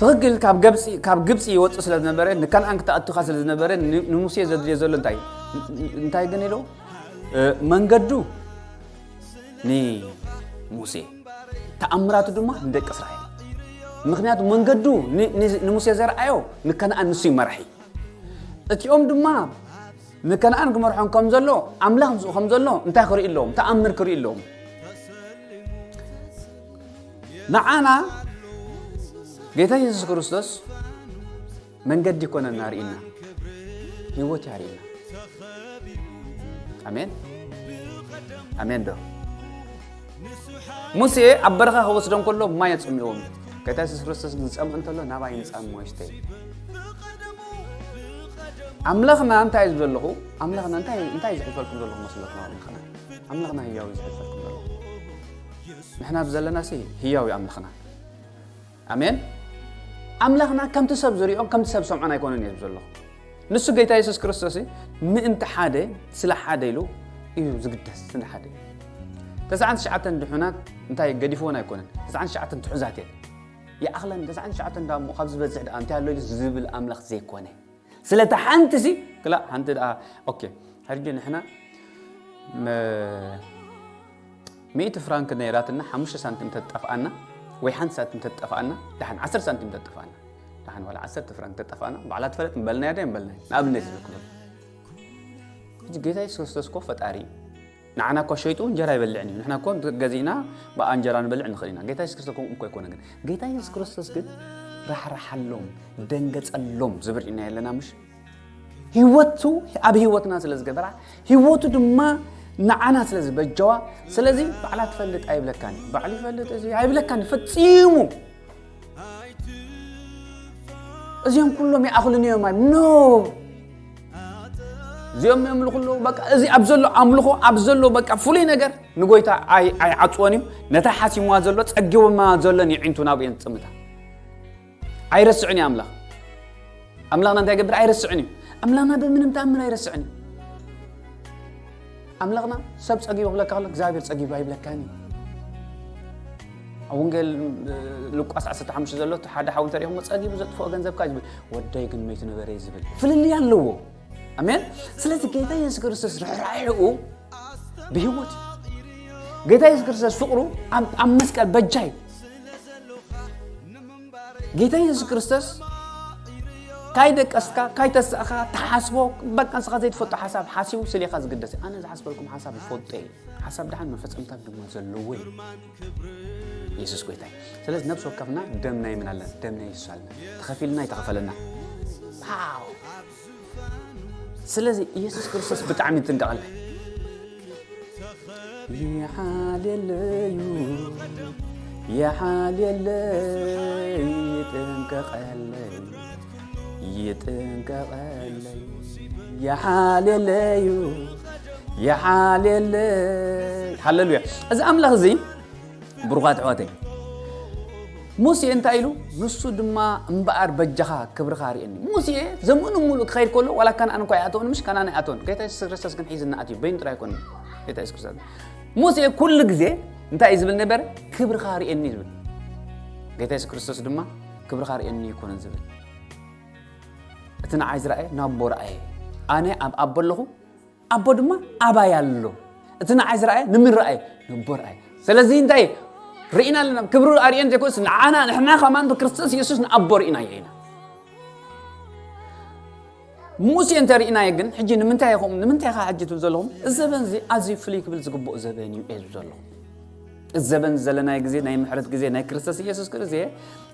ትኽክል፣ ካብ ግብፂ፣ ካብ ግብፂ ይወፅእ ስለ ዝነበረ፣ ንከነኣን ክተኣትኻ ስለ ዝነበረ፣ ን-፣ ንሙሴ ዘድልዮ ዘሎ እንታይ? እንታይ ግን ኢሉ? እ፣ መንገዱ ንሙሴ፣ ተኣምራቱ ድማ ንደቂ እስራኤል። ምክንያቱ መንገዱ ን-፣ ን-፣ ንሙሴ ዘርኣዮ ንከነኣን ንሱ እዩ መራሒ። እቲኦም ድማ ንከነኣን ክመርሖም ከም ዘሎ፣ ኣምላኽ ምስኡ ከም ዘሎ እንታይ ክርኢ ኣለዎም? ተኣምር ክርኢ ኣለዎም። ንዓና ጌታ የሱስ ክርስቶስ መንገዲ ይኮነና፣ ርኢና፣ ህይወት እያ ርኢና። ኣሜን፣ ኣሜን ዶ? ሙሴ ኣብ በረኻ ክወስዶም ከሎ ማይ የጽምዎም እዩ። ጌታ የሱስ ክርስቶስ ግን ዝጸምእ እንተሎ ናባይ ይምጻእ እሞ ይስተ። ኣምላኽና እንታይ እዩ ዘለኹ? ኣምላኽና እንታይ፣ እንታይ እዩ ዝሕልፈልኩም ዘለኹ መስለኩም? ኣምላኽና፣ ኣምላኽና ህያው እዩ ዝሕልፈልኩም ዘለኹ። ንሕና ብዘለና ሲ ህያው እዩ ኣምላኽና። ኣሜን። ኣምላኽና ከምቲ ሰብ ዝሪኦን ከምቲ ሰብ ዝሰምዖን ኣይኮነን እዩ ዘለኹ። ንሱ ጌታ የሱስ ክርስቶስ ምእንቲ ሓደ፣ ስለ ሓደ ኢሉ እዩ ዝግደስ፣ ስለ ሓደ። ተስዓን ትሽዓተን ድሑናት እንታይ ገዲፍዎን ኣይኮነን። ተስዓን ትሽዓተን ትሑዛት እየን። ይኣኽለን፣ ተስዓን ትሽዓተን ዳሞ ካብ ዝበዝሕ ደኣ እንታይ ኣሎ ኢሉ ዝብል ኣምላኽ ዘይኮነ። ስለቲ ሓንቲ ሲ፣ ክላ ሓንቲ ደኣ፣ ኦኬ፣ ሕጂ ንሕና መ-፣ ሚእቲ ፍራንክ ነይራትና፣ ሓሙሽተ ሳንቲም ተጠፍኣና፣ ወይ ሓንቲ ሳንቲም ተጠፍኣና፣ ደሓን ዓሰርተ ሳንቲም ተጠፍኣና፣ ደሓን ዋላ ዓሰርተ ፍራንክ ተጠፍኣና፣ ባዕላ ትፈለጥ፣ ምበልናያ ዶ ምበልናያ? ንኣብነት እዩ ዝብለኩም። ሕጂ ጌታ የሱስ ክርስቶስ እኮ ፈጣሪ እዩ። ንዓና እኮ ሸይጡ እንጀራ ኣይበልዕን እዩ። ንሕና እኮ ገዚእና ብኣ እንጀራ ንበልዕ ንኽእል ኢና። ጌታ የሱስ ክርስቶስ ከምኡ እኮ ኣይኮነ ግን። ጌታ የሱስ ክርስቶስ ግን ራሕራሓሎም፣ ደንገጸሎም ዝብል ኢና የለና ምሽ? ህይወቱ ኣብ ህይወትና ስለ ዝገበራ፣ ህይወቱ ድማ ንዓና ስለ ዝበጀዋ፣ ስለዚ ባዕላ ትፈልጥ ኣይብለካን እዩ። ባዕሉ ይፈልጥ እዚ ኣይብለካን እዩ ፈጺሙ። እዚኦም ኩሎም ይኣኽሉኒ እዮም ኣይ-፣ ኖ። እዚኦም የምልኹ ኣለዉ። በቃ እዚ ኣብ ዘሎ ኣምልኾ፣ ኣብ ዘሎ በቃ ፍሉይ ነገር ንጎይታ ኣይ-፣ ኣይዓጽዎን እዩ። ነታ ሓሲምዋ ዘሎ፣ ጸጊቡማ ዘሎን የዒንቱ ናብኡ እየን ዝጥምታ። ኣይረስዕን እዩ ኣምላኽ። ኣምላኽና እንታይ ይገብር? ኣይረስዕን እዩ። ኣምላኽና ብምንም ተኣምር ኣይረስዕን እዩ። ኣምላኽና ሰብ ጸጊቡ ክብለካ ከሎ እግዚኣብሔር ጸጊቡ ኣይብለካን እዩ። ኣብ ወንጌል፣ እ፣ ሉቃስ ዓሰርተ ሓሙሽተ ዘሎ እቲ ሓደ ሓው እንተሪእኹሞ ጸጊቡ ዘጥፍኦ ገንዘብካ እዩ ዝብል፣ ወደይ ግን መይቱ ነበረ እዩ ዝብል። ፍልልይ ኣለዎ። ኣሜን። ስለዚ ጌታ የሱስ ክርስቶስ ርሕራሕኡ ብህይወት እዩ። ጌታ የሱስ ክርስቶስ ፍቕሩ ኣብ፣ ኣብ መስቀል በጃ እዩ። ጌታ የሱስ ክርስቶስ ካይደቀስካ፣ ካይተሳእኻ፣ ተሓስቦ፣ በቃ ንስኻ ዘይትፈልጦ ሓሳብ ሓሲቡ ስሌኻ ዝግደስ እዩ። ኣነ ዝሓስበልኩም ሓሳብ ዝፈልጦ እዩ። ሓሳብ ደሓን መፈጸምታት ድማ ዘለዎ እዩ። የሱስ ጎይታ እዩ። ስለዚ ነፍሲ ወከፍና ደም ናይ ምን ኣለና? ደም ናይ የሱስ ኣለና። ተኸፊልና ኣይተኸፈለና። ዋው! ስለዚ ኢየሱስ ክርስቶስ ብጣዕሚ ይጥንቀቐለይ። ይሓልየለዩ፣ ይሓልየለይ፣ ይጥንቀቐለይ፣ ይጥንቀቐለይ፣ ይሓልየለዩ፣ ይሓልየለይ። ሃሌሉያ። እዚ ኣምላኽ እዚ ብሩኻት ኣሕዋተይ፣ ሙሴ እንታይ ኢሉ? ንሱ ድማ እምበኣር በጃኻ ክብርኻ ርእየኒ። ሙሴ ዘመኑ ሙሉእ ክኸይድ ከሎ፣ ዋላ ከነኣን እኳ ኣይኣተወን፣ ምሽ ከነኣን ኣይኣተወን። ጌታ የሱስ ክርስቶስ ግን ሒዝና ኣትዩ፣ በይኑ ጥራይ ኣይኮነን። ጌታ የሱስ ክርስቶስ። ሙሴ ኩሉ ግዜ እንታይ እዩ ዝብል ነበር? ክብርኻ ርእየኒ ዝብል። ጌታ የሱስ ክርስቶስ ድማ ክብርኻ ርእየኒ ኣይኮነን ዝብል። እቲ ንዓይ ዝረኣየ ናቦ ረኣየ። ኣነ ኣብ ኣቦ ኣለኹ፣ ኣቦ ድማ ኣባይ ኣሎ። እቲ ንዓይ ዝረኣየ ንምንረኣየ ንቦ ረኣየ። ስለዚ እንታይ ርኢና ኣለና? ክብሩ ኣርእየን ዘይኮንስ ንዓና ንሕና ከማን ብክርስቶስ የሱስ ንኣቦ ርኢናዮ ኢና። ሙሴ እንተ ርኢናዮ ግን ሕጂ ንምንታይ ኢኹም ንምንታይ ኢኻ ሕጂ ትብል ዘለኹም? እዚ ዘበን እዚ ኣዝዩ ፍልይ ክብል ዝግብኦ ዘበን እዩ እየ ዝብል ዘለኹ። እዚ ዘበን ዘለናዮ ግዜ ናይ ምሕረት ግዜ ናይ ክርስቶስ ኢየሱስ ክርስቶስ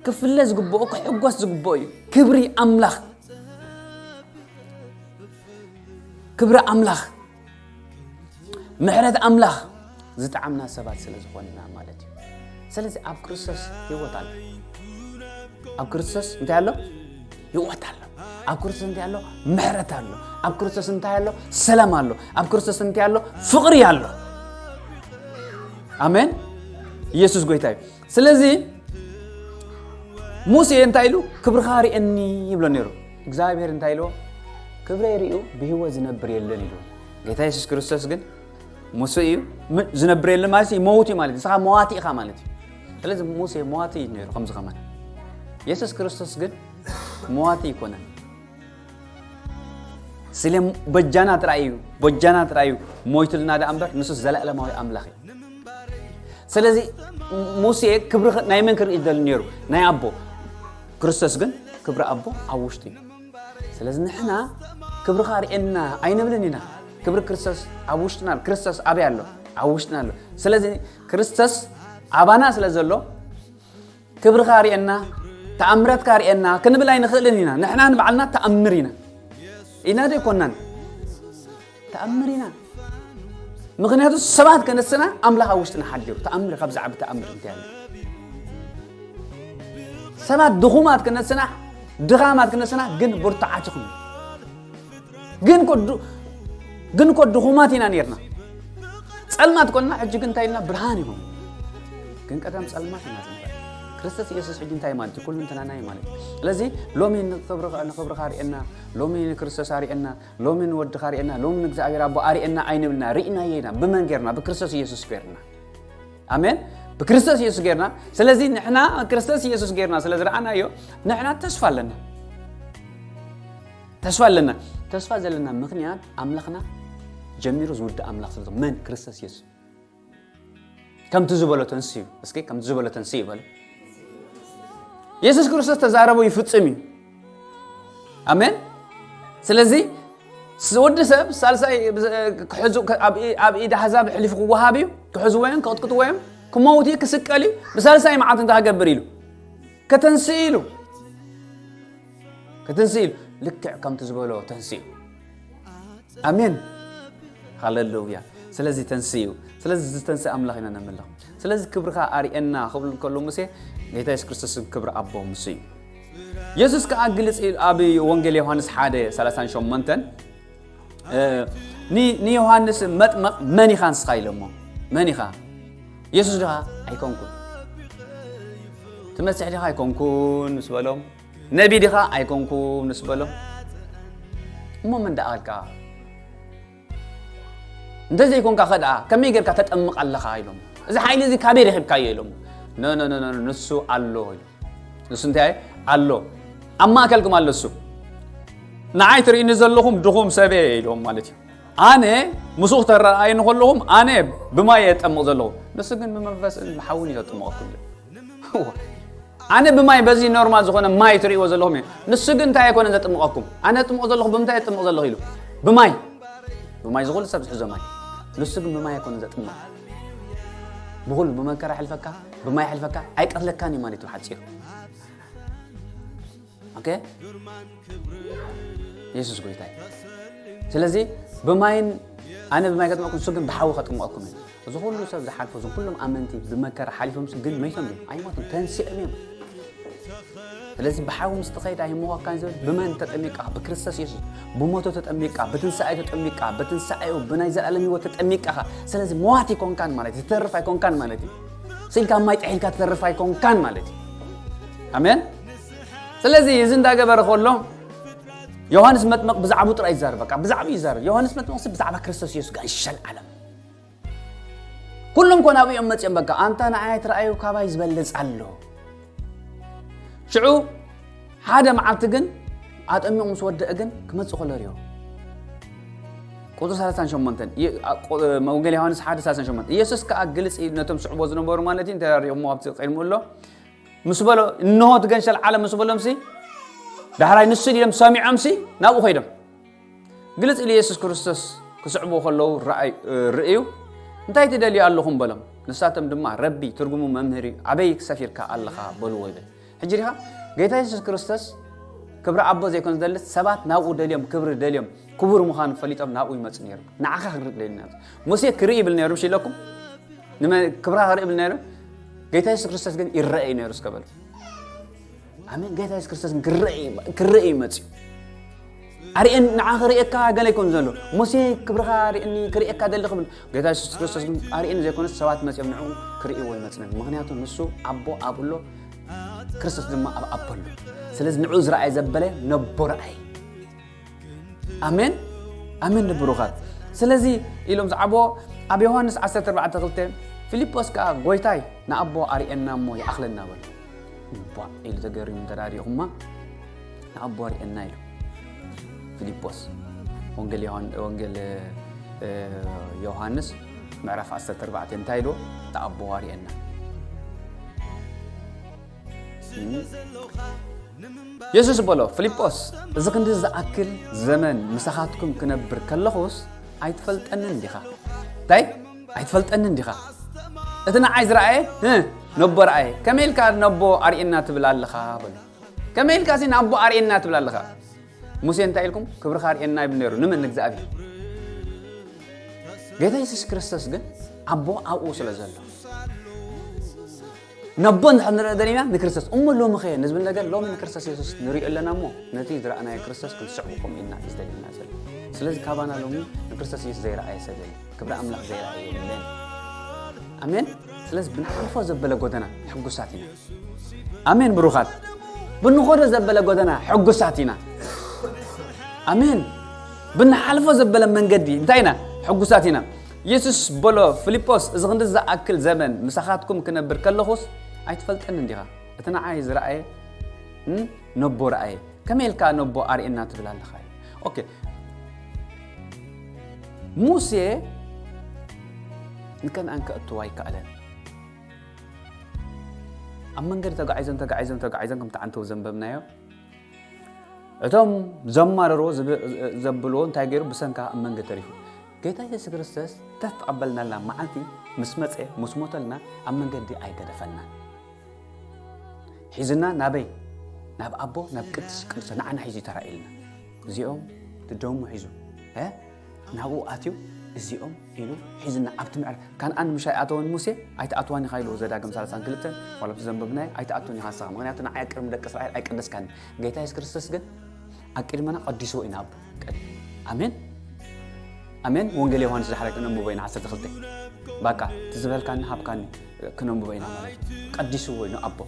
ክፍለ ዝግብኦ ክሕጎስ ዝግብኦ እዩ። ክብሪ ኣምላኽ ክብሪ ኣምላኽ ምሕረት ኣምላኽ ዝጠዓምና ሰባት ስለ ዝኾንና ማለት እዩ። ስለዚ ኣብ ክርስቶስ ህይወት ኣሎ። ኣብ ክርስቶስ እንታይ ኣሎ? ህይወት ኣሎ። ኣብ ክርስቶስ እንታይ ኣሎ? ምሕረት ኣሎ። ኣብ ክርስቶስ እንታይ ኣሎ? ሰላም ኣሎ። ኣብ ክርስቶስ እንታይ ኣሎ? ፍቕሪ ኣሎ። ኣሜን። ኢየሱስ ጎይታ እዩ። ስለዚ ሙሴ እንታይ ኢሉ? ክብርኻ ርኤኒ ይብሎ ነይሩ። እግዚኣብሔር እንታይ ኢልዎ? ክብረይ ርእዩ ብህይወት ዝነብር የለን ኢሉ። ጌታ የሱስ ክርስቶስ ግን ሙሴ እዩ ም- ዝነብር የለን ማለት እዩ፣ መውት እዩ ማለት እዩ። ንስኻ መዋቲ ኢኻ ማለት እዩ። ስለዚ ሙሴ መዋቲ እዩ ነይሩ ከምዚ ከማን። የሱስ ክርስቶስ ግን መዋቲ ይኮነን። ስለ በጃና ጥራይ እዩ በጃና ጥራይ እዩ ሞይቱልና ደኣ እምበር ንሱ ዘለኣለማዊ ኣምላኽ እዩ። ስለዚ ሙሴ ክብሪ ኸ- ናይ መን ክርኢ ይደሊ ነይሩ? ናይ ኣቦ። ክርስቶስ ግን ክብሪ ኣቦ ኣብ ውሽጡ እዩ። ስለዚ ንሕና ክብርኻ ርእየና ኣይንብልን ኢና። ክብሪ ክርስቶስ ኣብ ውሽጥና ኣሎ። ክርስቶስ ኣበይ ኣሎ? ኣብ ውሽጥና ኣሎ። ስለዚ ክርስቶስ ኣባና ስለ ዘሎ ክብርኻ ርእየና፣ ተኣምረትካ ርእየና ክንብል ኣይንኽእልን ኢና። ንሕና ንባዕልና ተኣምር ኢና ኢና ዶ ኣይኮናን? ተኣምር ኢና። ምኽንያቱ ሰባት ከነስና ኣምላኽ ኣብ ውሽጥና ሓዲሩ ተኣምር ካብ ዝዓቢ ተኣምር እንታይ ኣሎ? ሰባት ድኹማት ከነስና ድኻማት ከነስና ግን ብርቱዓት ኢኹም። ግን ኮ ዱ- ግን ኮ ድኹማት ኢና ነርና። ጸልማት ኮንና ሕጂ ግን እንታይ ኢልና ብርሃን ኢኹም። ግን ቀደም ጸልማት ኢና ዝነበረ። ክርስቶስ ኢየሱስ ሕጂ እንታይ ማለት እዩ? ኩሉ እንትናና እዩ ማለት እዩ። ስለዚ ሎሚ ንኽብርኻ ንኽብርኻ ርእየና፣ ሎሚ ንክርስቶስ ኣርእየና፣ ሎሚ ንወድኻ ኣርእየና፣ ሎሚ ንእግዚኣብሔር ኣቦ ኣርእየና ኣይንብልና። ርኢናዮ ኢና። ብመን ጌርና? ብክርስቶስ ኢየሱስ ጌርና። ኣሜን። ብክርስቶስ ኢየሱስ ጌርና። ስለዚ ንሕና ክርስቶስ ኢየሱስ ጌርና ስለ ዝረኣናዮ ንሕና ተስፋ ኣለና። ተስፋ ኣለና። ተስፋ ዘለና ምኽንያት ኣምላኽና ጀሚሩ ዝውድእ ኣምላኽ ስለ ዝኾነ መን? ክርስቶስ ኢየሱስ። ከምቲ ዝበሎ ተንስዩ። እስኪ ከምቲ ዝበሎ ተንስዩ በሉ። የሱስ ክርስቶስ ተዛረቦ ይፍጽም እዩ። ኣሜን። ስለዚ ስ- ወዲ ሰብ ሳልሳይ ብዘ- ክሕዙ ከ- ኣብ ኢ- ኣብ ኢድ ኣሕዛብ ሕሊፉ ክወሃብ እዩ። ክሕዝዎ እዮም፣ ክቕጥቅጥዎ እዮም፣ ክመውት እዩ፣ ክስቀል እዩ። ብሳልሳይ መዓልቲ እንታይ ክገብር ኢሉ? ከተንስእ ኢሉ። ከተንስእ ኢሉ። ልክዕ ከምቲ ዝበሎ ተንስኡ። ኣሜን። ሃሌሉያ። ስለዚ ተንስኡ። ስለዚ ዝተንስእ ኣምላኽ ኢና ነምልኽ። ስለዚ ክብርኻ ኣርእየና ክብል ከሎ ሙሴ ጌታ የሱስ ክርስቶስን ክብሪ ኣቦ ምስ እዩ። የሱስ ከኣ ግልጽ ኢሉ ኣብ ወንጌል ዮሃንስ ሓደ ሰላሳን ሸሞንተን እ፣ ኒ- ንዮሃንስ መጥመቕ መን ኢኻ ንስኻ ኢሎሞ? መን ኢኻ? የሱስ ድኻ? ኣይኮንኩን። እቲ መሲሕ ድኻ? ኣይኮንኩን ምስ በሎም። ነቢ ድኻ? ኣይኮንኩን ምስ በሎም። እሞ መን ደኣ ኣልካ? እንተዘይኮንካ ኸ ደኣ ከመይ ጌርካ ተጠምቕ ኣለኻ? ኢሎም። እዚ ሓይሊ እዚ ካበይ ረኺብካዮ? ኢሎም። ኖ ኖ ኖ ኖ፣ ንሱ ኣሎ ኢሉ። ንሱ እንታይ ኣሎ? ኣብ ማእከልኩም ኣሎ እሱ። ንዓይ ትርእይኒ ዘለኹም ድኹም ሰብ እየ ኢልዎም ማለት እዩ። ኣነ ምስኡ ክተረኣዩኒ ከለኹም ኣነ ብማይ እየ እጠምቕ ዘለኹ። ንሱ ግን ብመንፈስን ብሓውን እዩ ዘጥምቐኩም። ኣነ ብማይ በዚ ኖርማል ዝኾነ ማይ ትርእይዎ ዘለኹም እዩ። ንሱ ግን እንታይ ኣይኮነን ዘጥምቐኩም። ኣነ እጥምቕ ዘለኹ ብምንታይ እጥምቕ ዘለኹ ኢሉ። ብማይ። ብማይ ዝኹሉ ሰብ ዝሕዞ ማይ። ንሱ ግን ብማይ ኣይኮነን ዘጥምቕ። ብኹሉ ብመከራ ሕልፈካ፣ ብማይ ሕልፈካ ኣይቀትለካን እዩ ማለት እዩ ሓፂሩ። ኦኬ? የሱስ ጎይታ እዩ። ስለዚ ብማይን ኣነ ብማይ ከጥምቐኩም ንሱ ግን ብሓዊ ከጥምቐኩም እዩ። እዚ ኩሉ ሰብ ዝሓልፎ እዞም ኩሎም ኣመንቲ ብመከራ ሓሊፎም ግን መይቶም እዮም ኣይሞቱን ተንሲኦም እዮም። ስለዚ ብሓዊ ምስ ትኸይድ ኣይሞቐካን ዝብል ብመን ተጠሚቃ? ብክርስቶስ የሱስ ብሞቱ ተጠሚቃ፣ ብትንሳኤ ተጠሚቃ፣ ብትንሳኤኡ ብናይ ዘላለም ህይወት ተጠሚቃኻ። ስለዚ መዋት ኣይኮንካን ማለት እዩ፣ ትተርፍ ኣይኮንካን ማለት እዩ። ስኢልካ ማይ ጥሒልካ ትተርፍ ኣይኮንካን ማለት እዩ። ኣሜን። ስለዚ እዚ እንዳገበረ ከሎ ዮሃንስ መጥመቕ ብዛዕባኡ ጥራይ ይዛረብ። በቃ ብዛዕባኡ ይዛረብ። ዮሃንስ መጥመቕ ብዛዕባ ክርስቶስ ኢየሱስ ጋሻ ዓለም ኩሎም ኮ ናብኡ እዮም መጺኦም። በቃ ኣንታ ንዓይ ትረኣዩ ካባይ ዝበልጽ ኣሎ። ሽዑ ሓደ መዓልቲ ግን ኣጠሚቑ ምስ ወደአ ግን ክመጽእ ከሎ ሪኦ ቁፅሪ ሰላሳን ሸሞንተን፣ የ- ኣ- ቁ- ወንጌል ዮሃንስ ሓደ ሰላሳን ሸሞንተ። ኢየሱስ ከዓ ግልፂ ነቶም ስዕቦ ዝነበሩ ማለት እዩ፣ እንተሪኦሞ ኣብቲ ቅድሚ ኣሎ ምስ በሎ፣ እንሆ እቲ ገንሸል ዓለም ምስ በሎምሲ፣ ዳሕራይ ንሱ ኢሎም ሰሚዖምሲ ናብኡ ከይዶም። ግልፅ ኢሉ ኢየሱስ ክርስቶስ ክስዕቡ ከለዉ ረኣዩ- ርእዩ፣ እንታይ ትደልዩ ኣለኹም በሎም። ንሳቶም ድማ ረቢ፣ ትርጉሙ መምህር እዩ፣ ኣበይ ሰፊርካ ኣለኻ በልዎ ይብል። ሕጂ ዲኻ ጌታ የሱስ ክርስቶስ ክብሪ ኣቦ ዘይኮን ዝደልስ ሰባት ናብኡ ደልዮም ክብሪ ደልዮም ክቡር ምዃኑ ፈሊጦም ናብኡ ይመፁ ነይሩ። ንዓኻ ክርኢ ደልዩ ነይሩ። ሙሴ ክርኢ ይብል ነይሩ ምሽ ኢለኩም ንመ- ክብራ ክርኢ ይብል ነይሩ። ጌታ የሱስ ክርስቶስ ግን ይረአ እዩ ነይሩ እስከ በሉ። ኣሜን። ጌታ የሱስ ክርስቶስ ግን ክረአ እዩ- ክረአ እዩ መፅዩ። ኣርእየን ንዓ ክርእየካ ገለ ይኮን ዘሎ። ሙሴ ክብርኻ ኣርእየኒ ክርእየካ ደሊ ክብል ጌታ የሱስ ክርስቶስ ግን ኣርእየኒ ዘይኮነስ ሰባት መፅዮም ንዕኡ ክርእይዎ ይመፅነን። ምክንያቱ ንሱ ኣቦ ኣብኡ ኣሎ፣ ክርስቶስ ድማ ኣብ ኣቦ ኣሎ። ስለዚ ንዑ ዝረኣየ ዘበለ ነቦ ረኣየ። ኣሜን ኣሜን። ንብሩኻት ስለዚ ኢሎም ዝዓቦ ኣብ ዮሃንስ ዓሰርተ ኣርባዕተ ክልተ ፊልጶስ ከዓ ጎይታይ ንኣቦ ኣርእየና እሞ ይኣኽለና በሉ። ቧዕ ኢሉ ተገሪሙ እንተ ደኣ ሪኢኹማ ንኣቦ ኣርእየና ኢሉ ፊልጶስ። ወንጌል ዮሃን- ወንጌል እ፣ ዮሃንስ ምዕራፍ ዓሰርተ ኣርባዕተ እንታይ ኢሉ ንኣቦ ኣርእየና። የሱስ በሎ ፊልጶስ፣ እዚ ክንዲ ዝኣክል ዘመን ምሳኻትኩም ክነብር ከለኹስ ኣይትፈልጠንን ዲኻ? እንታይ? ኣይትፈልጠንን ዲኻ? እቲ ንዓይ ዝረኣየ እ፣ ነቦ ረኣየ። ከመይ ኢልካ ነቦ ኣርእየና ትብል ኣለኻ? በሎ። ከመይ ኢልካ ሲ ንኣቦ ኣርእየና ትብል ኣለኻ? ሙሴ እንታይ ኢልኩም? ክብርኻ ኣርእየና ይብል ነይሩ። ንመን? ንእግዚኣብሔር። ጌታ የሱስ ክርስቶስ ግን ኣቦ ኣብኡ ስለ ዘሎ ነቦ እንድሕር ንርኢ ደሊና ንክርስቶስ እሞ ሎሚ ኸ ንዝብል ነገር ሎሚ ንክርስቶስ የሱስ ንሪኦ ኣለና እሞ ነቲ ዝረኣናዮ ክርስቶስ ክንስዕቡ ከምኡ ኢልና እዩ ዝደልየና ዘሎ። ስለዚ ካባና ሎሚ ንክርስቶስ የሱስ ዘይረኣየ ሰብ የለን። ክብሪ ኣምላኽ ዘይረኣየ የለን። ኣሜን። ስለዚ ብንሓልፎ ዘበለ ጎደና ሕጉሳት ኢና። ኣሜን ብሩኻት። ብንኾዶ ዘበለ ጎደና ሕጉሳት ኢና። ኣሜን። ብንሓልፎ ዘበለ መንገዲ እንታይ ኢና? ሕጉሳት ኢና። የሱስ በሎ ፊልጶስ፣ እዚ ክንዲ ዝኣክል ዘመን ምሳኻትኩም ክነብር ከለኹስ ኣይትፈልጠንን ዲኻ? እቲ ንዓይ ዝረኣየ እም፣ ነቦ ረኣየ። ከመይ ኢልካ ነቦ ኣርእየና ትብል ኣለኻ? ኦኬ። ሙሴ ንከነኣን ከእትዋ ኣይከኣለን። ኣብ መንገዲ ተጋዒዞም ተጋዒዞም ተጋዒዞም ከምቲ ዓንተው ዘንበብናዮ እቶም ዘማረርዎ ዝብ- ዘብልዎ እንታይ ገይሩ ብሰንካ ኣብ መንገዲ ተሪፉ። ጌታ የሱስ ክርስቶስ ተተቐበልናልና መዓልቲ ምስ መፀ ምስ ሞተልና ኣብ መንገዲ ኣይገደፈናን። ሒዝና ናበይ? ናብ ኣቦ ናብ ቅድስ ቅዱሳን ንዓና ሒዙ ተራእየልና። እዚኦም እቲ ደሙ ሒዙ እ? ናብኡ ኣትዩ እዚኦም ኢሉ ሒዝና ኣብቲ ምዕራፍ ካንኣን ምሽ ኣይኣተወን ሙሴ ኣይትኣትዋን ኢኻ ኢልዎ ዘዳግም ሰላሳን ክልተን ዋላ ኣብቲ ዘንበብናዮ ኣይትኣቱን ኢኻ ንስኻ ምክንያቱ ንዓይ ቅድሚ ደቂ እስራኤል ኣይቀደስካን ጌታ የሱስ ክርስቶስ ግን ኣቅድመና ቀዲስዎ ኢና ኣቦ ኣሜን ኣሜን ወንጌል ዮሃንስ ዳሕራይ ክነንብቦ ኢና ዓሰርተ ክልተ ባቃ እቲ ዝበልካኒ ሃብካኒ ክነንብቦ ኢና ማለት እዩ ቀዲስዎ ኢሉ ኣቦ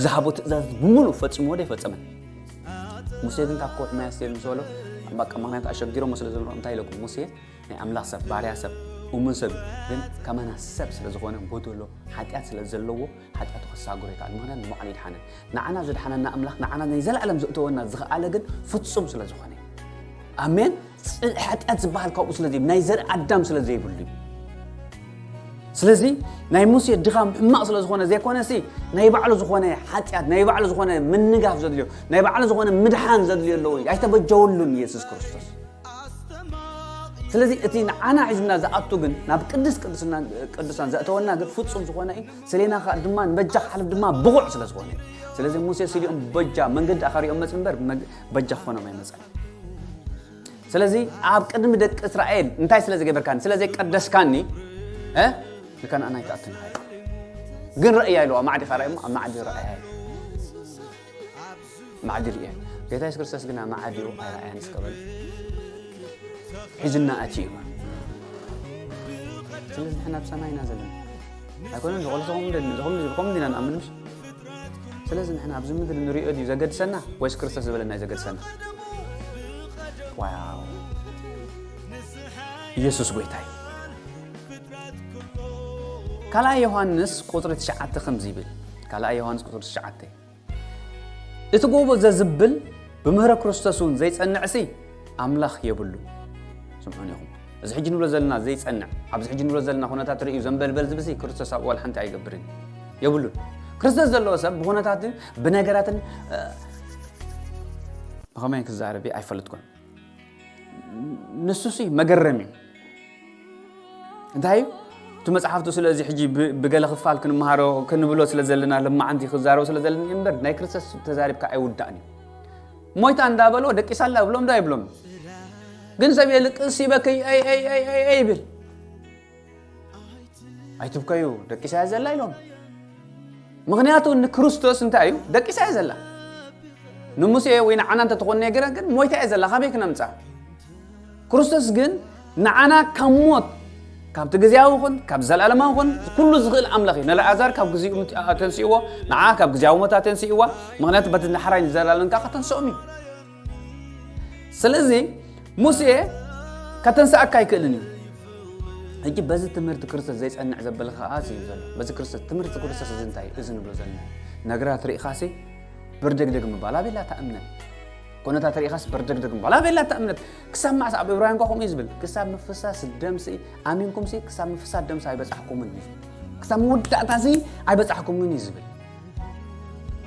ዝሃቦ ትእዛዝ ብምሉእ ፈጽምዎ ዶ ኣይፈጸመን ሙሴ ግን ካብ ከውሒ ማይ ኣስተየሉ ምስ በሎ በቃ ምክንያቱ ኣሸጊሮሞ ስለ ዝነበሩ እንታይ ኢለኩም ሙሴ ናይ ኣምላኽ ሰብ ባርያ ሰብ እሙን ሰብ እዩ ግን ከማና ሰብ ስለ ዝኾነ ጎደሎ ሓጢኣት ስለ ዘለዎ ሓጢኣቱ ክሳግሮ ይከኣል ምክንያቱ ንባዕሉ ይድሓነን ንዓና ዘድሓነና ኣምላኽ ንዓና ናይ ዘለኣለም ዘእተወና ዝኸኣለ ግን ፍጹም ስለ ዝኾነ ኣሜን ሓጢኣት ዝበሃል ካብኡ ስለ ናይ ዘር ኣዳም ስለ ዘይብሉ እዩ ስለዚ ናይ ሙሴ ድኻም ሕማቕ ስለ ዝኾነ ዘይኮነሲ ናይ ባዕሉ ዝኾነ ሓጢኣት ናይ ባዕሉ ዝኾነ ምንጋፍ ዘድልዮ ናይ ባዕሉ ዝኾነ ምድሓን ዘድልዮ ኣለዎ ኣይተበጀወሉን ኢየሱስ ክርስቶስ ስለዚ እቲ ንዓና ሒዙና ዝኣቱ ግን ናብ ቅድስ ቅዱሳን ዘእተወና ግን ፍጹም ዝኾነ እዩ ስሌና ከዓ ድማ ንበጃ ክሓልፍ ድማ ብቑዕ ስለ ዝኾነ እዩ ስለዚ ሙሴ ስሊኦም በጃ መንገዲ ኣኻሪኦም መፅ እምበር በጃ ክኾኖም ኣይመፀን ስለዚ ኣብ ቅድሚ ደቂ እስራኤል እንታይ ስለ ዝገበርካኒ ስለ ዘይቀደስካኒ ንከነኣን ኣይትኣቱን ኢኻ ግን ረእያ ኢልዋ ማዕዲ ኻራ እሞ ኣብ ማዕዲ ረእያ ማዕዲ ርእየ ጌታ የሱስ ክርስቶስ ግና ማዕዲኡ ኣይረኣያን እስከበል ሒዝና ኣትዩ ስለዚ ንሕና ኣብ ሰማይና ዘለና ኣይኮነን ዝቆልሶ ከምኡ ዲና ንኣምን ምሽ ስለዚ ንሕና ኣብዚ ምድሪ ንሪኦ ድዩ ዘገድሰና ወይስ ክርስቶስ ዝበለና እዩ ዘገድሰና ዋው ኢየሱስ ጎይታ እዩ ካልኣይ ዮሃንስ ቁፅሪ ትሽዓተ ከምዚ ይብል ካልኣይ ዮሃንስ ቁፅሪ ትሽዓተ እቲ ጎቦ ዘዝብል ብምህረ ክርስቶስ እውን ዘይጸንዕሲ ኣምላኽ የብሉን ስምዑን ኢኹም። እዚ ሕጂ ንብሎ ዘለና ዘይጸንዕ፣ ኣብዚ ሕጂ ንብሎ ዘለና ኩነታት ርእዩ ዘንበልበል ዝብሲ ክርስቶስ ኣብኡ ዋላ ሓንቲ ኣይገብርን የብሉን። ክርስቶስ ዘለዎ ሰብ ብኹነታትን ብነገራትን ብኸመይ ክዛረብ ኣይፈልጥኩን። ንሱሲ መገረም እዩ። እንታይ እዩ እቲ መጽሓፍቱ? ስለዚ ሕጂ ብገለ ክፋል ክንመሃሮ ክንብሎ ስለ ዘለና፣ ለማዓንቲ ክዛረቡ ስለ ዘለና እምበር ናይ ክርስቶስ ተዛሪብካ ኣይውዳእን እዩ። ሞይታ እንዳበሎ ደቂሳላ እብሎም ዶ ኣይብሎም? ግን ሰብ የልቅስ ይበክይ ይብል። ኣይትብከዩ ደቂሳ እያ ዘላ ኢሎም። ምኽንያቱ ንክርስቶስ እንታይ እዩ? ደቂሳ እያ ዘላ። ንሙሴ ወይ ንዓና እንተትኾን ነገረ ግን ሞይታ እያ ዘላ፣ ካበይ ክነምጻ? ክርስቶስ ግን ንዓና ካብ ሞት፣ ካብቲ ግዜያዊ ኹን ካብ ዘለኣለማዊ ኹን ኩሉ ዝኽእል ኣምላኽ እዩ። ንኣልኣዛር ካብ ግዜኡ ኣተንስእዎ፣ ንዓ ካብ ግዜያዊ ሞት ኣተንስእዋ። ምኽንያቱ በቲ ንሓራይ ንዘለኣለም ከዓ ከተንስኦም እዩ። ስለዚ ሙሴ ከተንስኣካ ኣይክእልን እዩ። ሕጂ በዚ ትምህርቲ ክርስቶስ ዘይጸንዕ ዘበለ ከዓ እዩ ዘሎ። በዚ ክርስቶስ ትምህርቲ ክርስቶስ እዚ እንታይ እዩ? እዚ ንብሎ ዘለና ነገራት ርኢኻሲ ብርደግደግ ምባል ኣበይ ኣላ እታ እምነት? ኮነታት ርኢኻስ በርደግደግ ምባል ኣበይ ኣላ እታ እምነት? ክሳብ መዓስ ኣብ ዕብራውያን እኳ ከምኡ እዩ ዝብል፣ ክሳብ ምፍሳስ ደምሲ ኣሚንኩምሲ ክሳብ ምፍሳስ ደምሲ ኣይበጻሕኩምን እዩ ዝብል። ክሳብ መወዳእታሲ ኣይበጻሕኩምን እዩ ዝብል።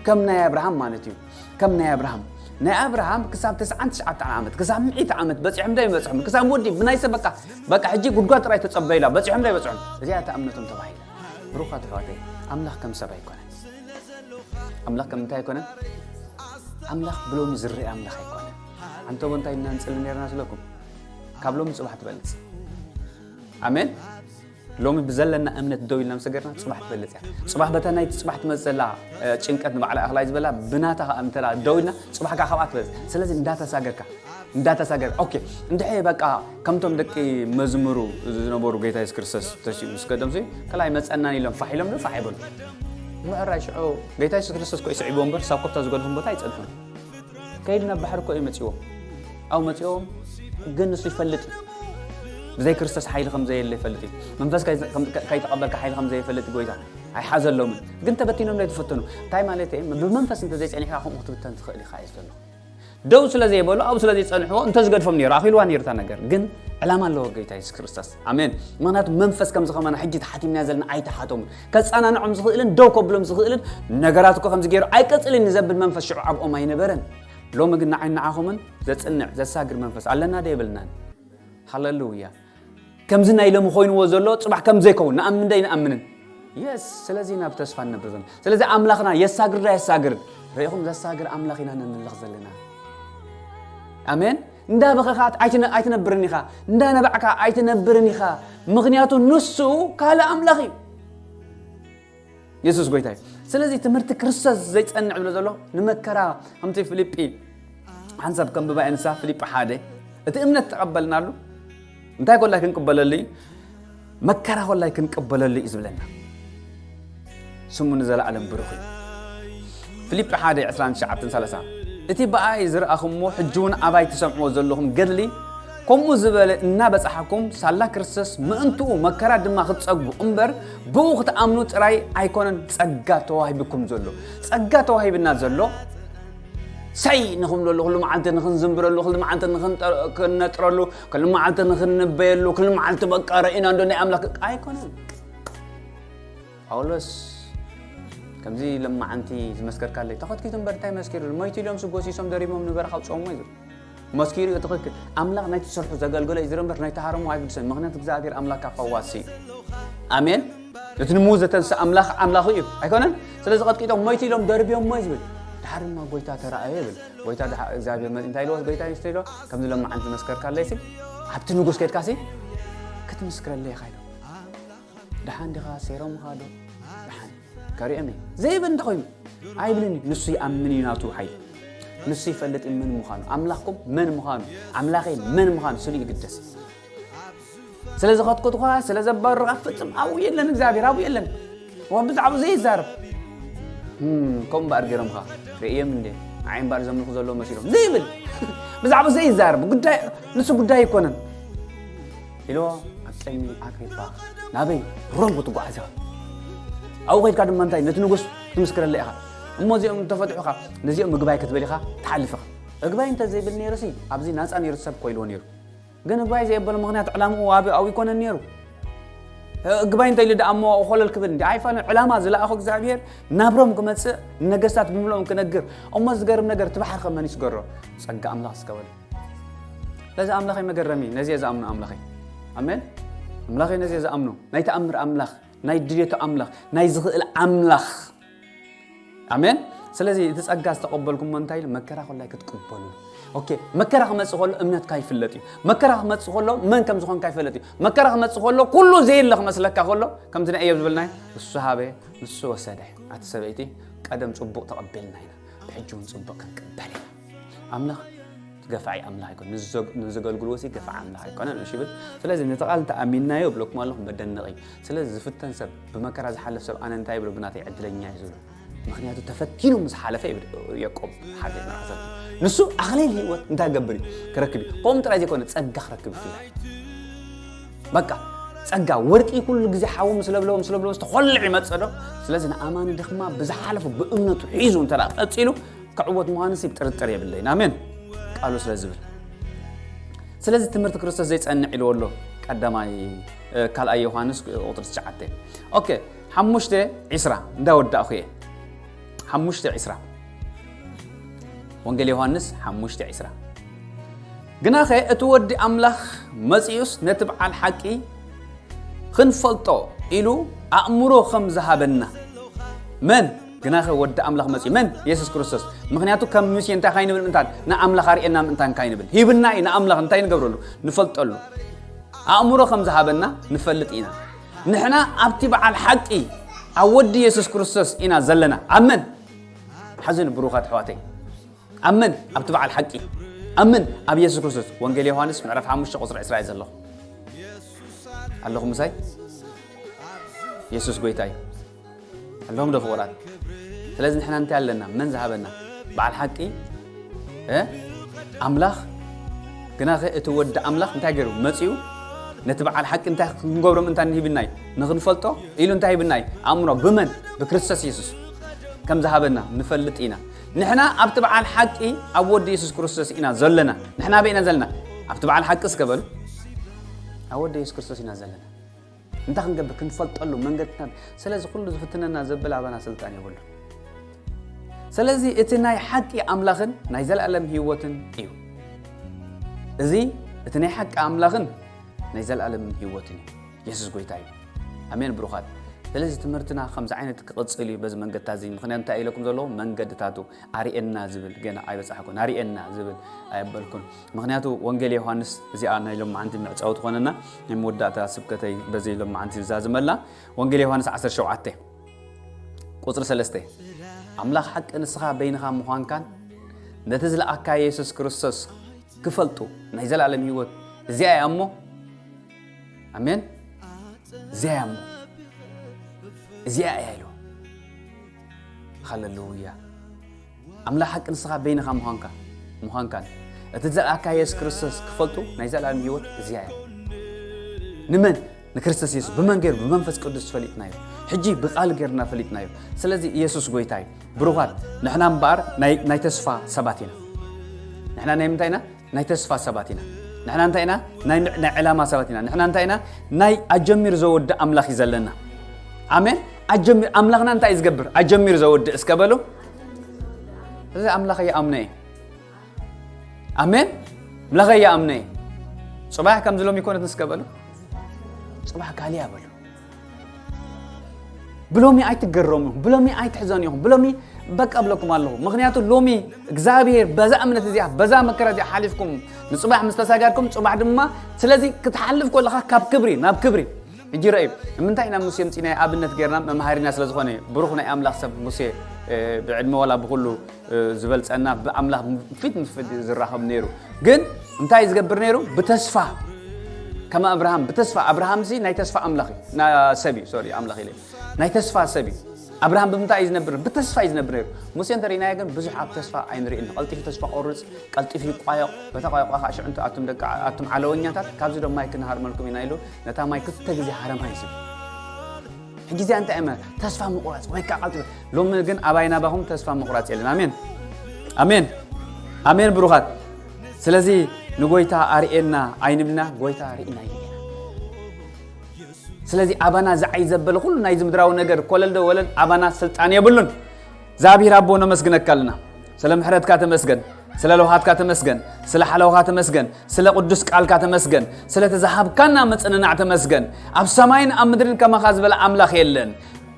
ከም ናይ ኣብርሃም ማለት እዩ። ከም ናይ ኣብርሃም ናይ ኣብርሃም ክሳብ ተስዓን ትሽዓተን ዓመት ክሳብ ሚእቲ ዓመት በጺሖም ዶ ኣይበጽሖም? ክሳብ ወዲ ብናይ ሰብ በቃ በቃ ሕጂ ጉድጓድ ጥራይ ተጸበይላ በጺሖም ዶ ኣይበጽሖም? እዚኣ እታ እምነቶም ተባሂላ። ብሩኻት ኣሕዋተይ ኣምላኽ ከም ሰብ ኣይኮነን። ኣምላኽ ከም እንታይ ኣይኮነን? ኣምላኽ ብሎሚ ዝረአ ኣምላኽ ኣይኮነን። ኣንተቦ እንታይ እናንጽሊ ነርና ስለኩም ካብ ሎሚ ጽባሕ ትበልጽ። ኣሜን። ሎሚ ብዘለና እምነት ደው ኢልና ምስ ሰገርና ጽባሕ ትበልጽ እያ። ጽባሕ በታ ናይቲ ጽባሕ ትመጽእ ዘላ እ፣ ጭንቀት ንባዕላ እኽላይ ዝበላ ብናታ ከኣ እንተ ደው ኢልና ጽባሕ ከኣ ካብኣ ትበልጽ። ስለዚ እንዳተሳገርካ እንዳተሳገር ኦኬ እንድሐ በቃ ከምቶም ደቂ መዝሙሩ ዝነበሩ ጌታ የሱስ ክርስቶስ ተሲኡ ምስ ገደምሲ ከላይ መጸናን ኢሎም ፋሕ ኢሎም ዶ ፋሕ ይበሉ። ምዕራይ ሽዑ ጌታ የሱስ ክርስቶስ ኮይ ስዒቦ እምበር ሳብ ኮብታ ዝገድፉን ቦታ ኣይጸንሑን። ከይድ ናብ ባሕሪ እኮ እዩ መጺዎም። ኣብ መጺኦም ግን ንሱ ይፈልጥ እዩ። ብዘይ ክርስቶስ ሓይሊ ከም ዘየለ ይፈልጥ እዩ። መንፈስ ከይ- ከም- ከይተቐበልካ ሓይሊ ከም ዘይፈልጥ ጎይታ ኣይሓዘሎምን። ግን ተበቲኖም ዶ ይተፈተኑ? እንታይ ማለት እዩ? ብመንፈስ እንተ ዘይጸኒሕካ ከምኡ ክትብተን ትኽእል ኢኻ እዩ ዘሎ። ደው ስለ ዘይበሉ ኣብኡ ስለ ዘይጸንሕዎ እንተ ዝገድፎም ነይሩ ኣኺልዋ ነይሩ እታ ነገር። ግን ዕላማ ኣለዎ ጎይታ የሱስ ክርስቶስ። ኣሜን። ምኽንያቱ መንፈስ ከምዚ ከማና ሕጂ ተሓቲምና ዘለና ኣይተሓተሙን። ከጸናንዖም ዝኽእልን ደው ከብሎም ዝኽእልን ነገራት እኮ ከምዚ ገይሩ ኣይቀጽልን እዩ ዘብል መንፈስ ሽዑ ኣብኦም ኣይነበረን። ሎሚ ግን ንዓይ ንዓኹምን ዘጽንዕ ዘሳግር መንፈስ ኣለና ዶ የብልናን? ሃሌሉያ። ከምዚ ናይ ሎሚ ኮይንዎ ዘሎ ጽባሕ ከም ዘይከውን ንኣምን ዶ ኣይንኣምንን? የስ። ስለዚ ኢና ብተስፋ ንነብር ዘለና። ስለዚ ኣምላኽና የሳግር ዶ ኣየሳግርን? ርኢኹም ዘሳግር ኣምላኽ ኢና ነምልኽ ዘለና። ኣሜን። እንዳበኸኻ ኣይትነ- ኣይትነብርን ኢኻ፣ እንዳነባዕካ ኣይትነብርን ኢኻ። ምኽንያቱ ንሱ ካልእ ኣምላኽ እዩ። የሱስ ጎይታ እዩ። ስለዚ ትምህርቲ ክርስቶስ ዘይጸንዕ ዝብሎ ዘሎ ንመከራ ከምቲ ፊልጲ ሓንሳብ ከም ብባይ ኣንሳ ፊልጲ ሓደ እቲ እምነት ተቐበልናሉ እንታይ ኮላይ ክንቅበለሉ እዩ? መከራ ኮላይ ክንቅበለሉ እዩ ዝብለና። ስሙ ንዘለኣለም ብሩኽ እዩ። ፊልጲ ሓደ ዕስራን ትሽዓተን ሰላሳ እቲ ብኣይ ዝረኣኹምዎ ሕጂ እውን ኣባይ ትሰምዕዎ ዘለኹም ገድሊ ከምኡ ዝበለ እናበጻሓኩም ሳላ ክርስቶስ ምእንትኡ መከራ ድማ ክትጸግቡ እምበር ብኡ ክትኣምኑ ጥራይ ኣይኮነን ጸጋ ተዋሂብኩም ዘሎ። ጸጋ ተዋሂብና ዘሎ ሰይ ንኽንብለሉ ኩሉ መዓልቲ ንኽንዝምብረሉ ኩሉ መዓልቲ ንኽንጠ- ክንነጥረሉ ኩሉ መዓልቲ ንኽንንበየሉ ኩሉ መዓልቲ በቃ ረኢና እንዶ ናይ ኣምላኽ ኣይኮነን። ጳውሎስ ከምዚ ለማዓንቲ ዝመስከርካለይ ተኸትኪቱ እምበር እንታይ መስኪሩ ሞይቱ ኢሎም ስጎሲሶም ደሪቦም ንበረኻ ውፅኦሞ እዩ ዝብል። መስኪሩ እዩ ትኽክል። ኣምላኽ ናይቲ ዝሰርሑ ዘገልገሎ እዩ ዝርኢ እምበር ናይቲ ሃረሞ ኣይግድሰን። ምኽንያቱ እግዚኣብሔር ኣምላኽ ካብ ፈዋሲ እዩ። ኣሜን። እቲ ንሙት ዘተንስእ ኣምላኽ ኣምላኹ እዩ ኣይኮነን? ስለዚ ቀጥቂጦም ሞይቱ ኢሎም ደርብዮሞ እዩ ዝብል። ድሓር ድማ ጎይታ ተራእየ ይብል። ጎይታ ድሓ እግዚኣብሔር መ- እንታይ ኢልዎ ጎይታ ይስተ ኢልዎ ከምዚ ለማዓንቲ መስከርካለይ ሲ ኣብቲ ንጉስ ከድካ ሲ ክትምስክረለይ ኢኻ ኢልዎ። ደሓን ዲኻ ሴሮምኻ ዶ ደሓን ከሪኦም እየ ዘይብል እንተኾይኑ ኣይብልን እዩ። ንሱ ይኣምን እዩ ናቱ ሓይሊ ንሱ ይፈልጥ እዩ መን ምዃኑ ኣምላኽኩም መን ምዃኑ ኣምላኸይ መን ምዃኑ ስሉ ይግደስ። ስለ ዝኸትኩትኳ ስለ ዘባርኻ ፍጹም ኣብኡ የለን እግዚኣብሔር ኣብኡ የለን። ዋ ብዛዕባ ዘይዛረብ እም፣ ከምኡ እምበኣር ገይሮምኻ ርእዮም እንደ ንዓይ እምበኣር ዘምልኹ ዘለዉ መሲሎም ዘይብል ብዛዕባ ዘይዛረብ ጉዳይ ንሱ ጉዳይ ኣይኮነን። ኢልዎ ኣብ ቅድሚ ኣግሪጳ ናበይ ሮም ክትጓዓዝ ኢኻ ኣብኡ ከድካ ድማ እንታይ ነቲ ንጉስ ክትምስክረለ ኢኻ እሞ እዚኦም እንተፈትሑኻ ነዚኦም ምግባይ ክትብል ኢኻ ትሓልፍ ኢኻ እግባይ እንተዘይብል ነይሩሲ ኣብዚ ናፃ ነይሩ ሰብ ኮይልዎ ነይሩ ግን እግባይ ዘየበሎ ምኽንያት ዕላምኡ ኣብ ኣብኡ ኣይኮነን ነይሩ። እግባይ እንታይ ኢሉ ደኣ እሞ ኮለል ክብል እንዲ ኣይፋነ ዕላማ ዝለኣኾ እግዚኣብሔር ናብሮም ክመጽእ፣ ነገስታት ብምልኦም ክነግር። እሞ ዝገርም ነገር እቲ ባሕሪ ከመን ይስገሮ? ጸጋ ኣምላኽ እስከበሉ። ለዚ ኣምላኸይ መገረሚ፣ ነዚ እየ ዝኣምኖ ኣምላኸይ። ኣሜን። ኣምላኸይ ነዚ እየ ዝኣምኖ። ናይ ተኣምር ኣምላኽ፣ ናይ ድልየቱ ኣምላኽ፣ ናይ ዝኽእል ኣምላኽ። ኣሜን። ስለዚ እቲ ጸጋ ዝተቐበልኩሞ እንታይ ኢሉ? መከራ ኮላይ ክትቅበሉ። ኦኬ፣ መከራ ክመጽእ ከሎ እምነትካ ይፍለጥ እዩ። መከራ ክመጽእ ከሎ መን ከም ዝኾንካ ይፈለጥ እዩ። መከራ ክመጽእ ከሎ ኩሉ ዘየለ ክመስለካ ከሎ፣ ከምቲ ናይ እዮብ ዝበልናዮ፣ እሱ ሃበ፣ ንሱ ወሰደ። ኣቲ ሰበይቲ፣ ቀደም ጽቡቕ ተቐቢልና ኢና፣ ብሕጂ እውን ጽቡቕ ክንቅበል ኢና። ኣምላኽ ገፋዒ ኣምላኽ ኣይኮነ፣ ንዘገልግልዎ ሲ ገፋዒ ኣምላኽ ኣይኮነን እሺ ይብል። ስለዚ ነቲ ቃል እንተ ኣሚንናዮ እብለኩም ኣለኹ መደነቕ እዩ። ስለዚ ዝፍተን ሰብ፣ ብመከራ ዝሓልፍ ሰብ ኣነ እንታይ ይብሎ? ብናተይ ዕድለኛ እዩ ዝብሎ። ምክንያቱ ተፈቲኑ ምስ ሓለፈ ይብል ያዕቆብ ሓደ ምዕራፍ ንሱ ኣኽሊል ህይወት እንታይ ገብር እዩ? ክረክብ እዩ። ከምኡ ጥራይ ዘይኮነ ጸጋ ክረክብ ይፍላይ። በቃ ጸጋ ወርቂ ኩሉ ግዜ ሓዊ ምስ ለብለዎ ምስ ለብለዎ ዝተኾልዕ ይመጽእ ዶ? ስለዚ ንኣማኒ ድማ ብዝሓለፉ ብእምነቱ ሒዙ እንተ ደኣ ቀጺሉ ክዕወት ምዃኑ ሲ ጥርጥር የብለይን። ኣሜን። ቃሉ ስለ ዝብል። ስለዚ ትምህርቲ ክርስቶስ ዘይጸንዕ ኢልዎ ኣሎ። ቀዳማይ፣ እ፣ ካልኣይ ዮሃንስ ቁጥሪ ትሽዓተ። ኦኬ፣ ሓሙሽተ ዒስራ እንዳወዳእኹ እየ። ሓሙሽተ ዒስራ። ወንጌል ዮሃንስ ሓሙሽተ ዒስራ። ግናኸ እቲ ወዲ ኣምላኽ መጺኡስ ነቲ በዓል ሓቂ ክንፈልጦ ኢሉ ኣእምሮ ከም ዝሃበና። መን? ግናኸ ወዲ ኣምላኽ መጺኡ። መን? የሱስ ክርስቶስ። ምኽንያቱ ከም ሙሴ እንታይ ካይንብል ምእንታን ንኣምላኽ ኣርእየና ምእንታን ካይንብል። ሂብና እዩ ንኣምላኽ እንታይ ንገብረሉ? ንፈልጠሉ። ኣእምሮ ከም ዝሃበና ንፈልጥ ኢና። ንሕና ኣብቲ በዓል ሓቂ ኣብ ወዲ የሱስ ክርስቶስ ኢና ዘለና። ኣብ መን? ሓዘን ብሩኻት ኣሕዋተይ። ኣብ መን? ኣብቲ በዓል ሓቂ። ኣብ መን? ኣብ የሱስ ክርስቶስ። ወንጌል ዮሃንስ ምዕራፍ ሓሙሽተ ቁጽሪ ዕስራ እዩ ዘለኹ። ኣለኹም ምሳይ? የሱስ ጎይታ እዩ። ኣለኹም ዶ ፍቑራት? ስለዚ ንሕና እንታይ ኣለና? መን ዝሃበና? በዓል ሓቂ፣ እ? ኣምላኽ። ግናኸ እቲ ወዲ ኣምላኽ እንታይ ገይሩ? መጺኡ ነቲ በዓል ሓቂ እንታይ ክንገብሮ ምእንታን ሂብና እዩ? ንኽንፈልጦ ኢሉ እንታይ ሂብና እዩ? ኣእምሮ። ብመን? ብክርስቶስ የሱስ ከም ዝሃበና ንፈልጥ ኢና። ንሕና ኣብቲ በዓል ሓቂ ኣብ ወዲ የሱስ ክርስቶስ ኢና ዘለና። ንሕና ኣበይ ኢና ዘለና? ኣብቲ በዓል ሓቂ እስከ በሉ። ኣብ ወዲ የሱስ ክርስቶስ ኢና ዘለና። እንታይ ክንገብር? ክንፈልጠሉ መንገድና። ስለዚ ኩሉ ዝፍትነና ዘብል ኣባና ስልጣን የብሉ። ስለዚ እቲ ናይ ሓቂ ኣምላኽን ናይ ዘለኣለም ህይወትን እዩ። እዚ እቲ ናይ ሓቂ ኣምላኽን ናይ ዘለኣለም ህይወትን እዩ። የሱስ ጎይታ እዩ። ኣሜን ብሩኻት። ስለዚ ትምህርትና ከምዚ ዓይነት ክቕጽል እዩ በዚ መንገድታት እዚ። ምኽንያቱ እንታይ ኢለኩም ዘለኹ? መንገድታቱ ኣርእየና ዝብል ገና ኣይበጻሕኩን። ኣርእየና ዝብል ኣየበልኩን። ምኽንያቱ ወንጌል ዮሃንስ እዚኣ ናይ ሎማዓንቲ መዕጸዊ ትኾነና። ናይ መወዳእታ ስብከተይ በዚ ሎማዓንቲ ዝዛዝመላ። ወንጌል ዮሃንስ ዓሰርተ ሸውዓተ ቁጽሪ ሰለስተ። ኣምላኽ ሓቂ ንስኻ በይንኻ ምዃንካን ነቲ ዝለኣካ የሱስ ክርስቶስ ክፈልጡ ናይ ዘለኣለም ህይወት እዚኣ እያ እሞ። ኣሜን። እዚኣ እያ እሞ። እዚኣ እያ ኢሉ። ሃሌሉያ። ኣምላኽ ሓቂ ንስኻ በይንኻ ምዃንካ፣ ምዃንካን እቲ ዘለኣካ የሱስ ክርስቶስ ክፈልጡ ናይ ዘለኣለም ህይወት እዚኣ እያ። ንመን? ንክርስቶስ የሱስ። ብመን ገይሩ? ብመንፈስ ቅዱስ ፈሊጥናዮ። ሕጂ ብቃል ገይርና ፈሊጥናዮ። ስለዚ የሱስ ጎይታ እዩ። ብሩኻት፣ ንሕና እምበኣር ናይ፣ ናይ ተስፋ ሰባት ኢና። ንሕና ናይ ምንታይ ኢና? ናይ ተስፋ ሰባት ኢና። ንሕና እንታይ ኢና? ናይ፣ ናይ ዕላማ ሰባት ኢና። ንሕና እንታይ ኢና? ናይ ኣጀሚሩ ዘወዲ ኣምላኽ እዩ ዘለና። ኣሜን። ኣጀሚሩ፣ ኣምላኽና እንታይ እዩ ዝገብር? ኣጀሚሩ ዘወዲ እስከ በሉ። እዚ ኣምላኽ ይኣምኖ እዩ። ኣሜን። ኣምላኽ ይኣምኖ እዩ። ጽባሕ ከምዚ ሎሚ ይኮነት እስከ በሉ። ጽባሕ ካልያ በሉ። ብሎሚ ኣይትገረሙ ኢኹም፣ ብሎሚ ኣይትሕዘኑ ኢኹም፣ ብሎሚ በቃ እብለኩም ኣለኹ። ምኽንያቱ ሎሚ እግዚኣብሔር በዛ እምነት እዚኣ፣ በዛ መከራ እዚኣ ሓሊፍኩም ንጽባሕ ምስ ተሳጋድኩም፣ ጽባሕ ድማ፣ ስለዚ ክትሓልፍ ከለኻ ካብ ክብሪ ናብ ክብሪ። ሕጂ ረእዩ፣ ንምንታይ ኢና ሙሴ ምጺናዮ ኣብነት ጌርና? መምሃሪና ስለ ዝኾነ እዩ። ብሩኽ ናይ ኣምላኽ ሰብ ሙሴ፣ እ፣ ብዕድመ ዋላ ብኹሉ፣ እ፣ ዝበልጸና፣ ብኣምላኽ ፊት ንፊት ዝራኸብ ነይሩ። ግን እንታይ ዝገብር ነይሩ? ብተስፋ፣ ከም ኣብርሃም ብተስፋ። ኣብርሃምሲ ናይ ተስፋ ኣምላኽ እዩ። ና-፣ ሰብ እዩ፣ ሶሪ፣ ኣምላኽ ኢለ። ናይ ተስፋ ሰብ እዩ። ኣብርሃም ብምንታይ እዩ ዝነብር? ብተስፋ እዩ ዝነብር ነይሩ። ሙሴ እንተሪእናዮ ግን ብዙሕ ኣብ ተስፋ ኣይንርእን። ቀልጢፉ ተስፋ ቆርጽ፣ ቀልጢፉ ይቋየቕ። በታ ቋየቋ ከዓ ሽዑ እንተ ኣቱም ደቂ፣ ኣቱም ዓለወኛታት፣ ካብዚ ዶ ማይ ክንሃርመልኩም ኢና ኢሉ፣ ነታ ማይ ክልተ ግዜ ሃረማ እዩ ዝብል። ሕጂ እዚኣ እንታይ እመ-፣ ተስፋ ምቑራጽ ወይ ከዓ ቀልጢፉ። ሎሚ ግን ኣባይ ናባኹም ተስፋ ምቑራጽ የለን። ኣሜን። ኣሜን። ኣሜን ብሩኻት። ስለዚ ንጎይታ ኣርእየና ኣይንብልና፣ ጎይታ ርኢና ኢና። ስለዚ ኣባና ዝዓይ ዘበለ ኩሉ ናይዚ ምድራዊ ነገር ኮለል ዶ ወለል ኣባና ስልጣን የብሉን። እግዚኣብሔር ኣቦ ነመስግነካ ኣለና። ስለ ምሕረትካ ተመስገን፣ ስለ ለውሃትካ ተመስገን፣ ስለ ሓለዋኻ ተመስገን፣ ስለ ቅዱስ ቃልካ ተመስገን፣ ስለ ተዝሃብካና ምጽንናዕ ተመስገን። ኣብ ሰማይን ኣብ ምድርን ከማኻ ዝበለ ኣምላኽ የለን።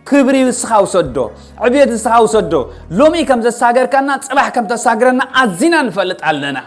ክብሪ ንስኻ ውሰዶ፣ ዕብየት ንስኻ ውሰዶ። ሎሚ ከም ዘሳገርካና ጽባሕ ከም ተሳግረና ኣዚና ንፈልጥ ኣለና።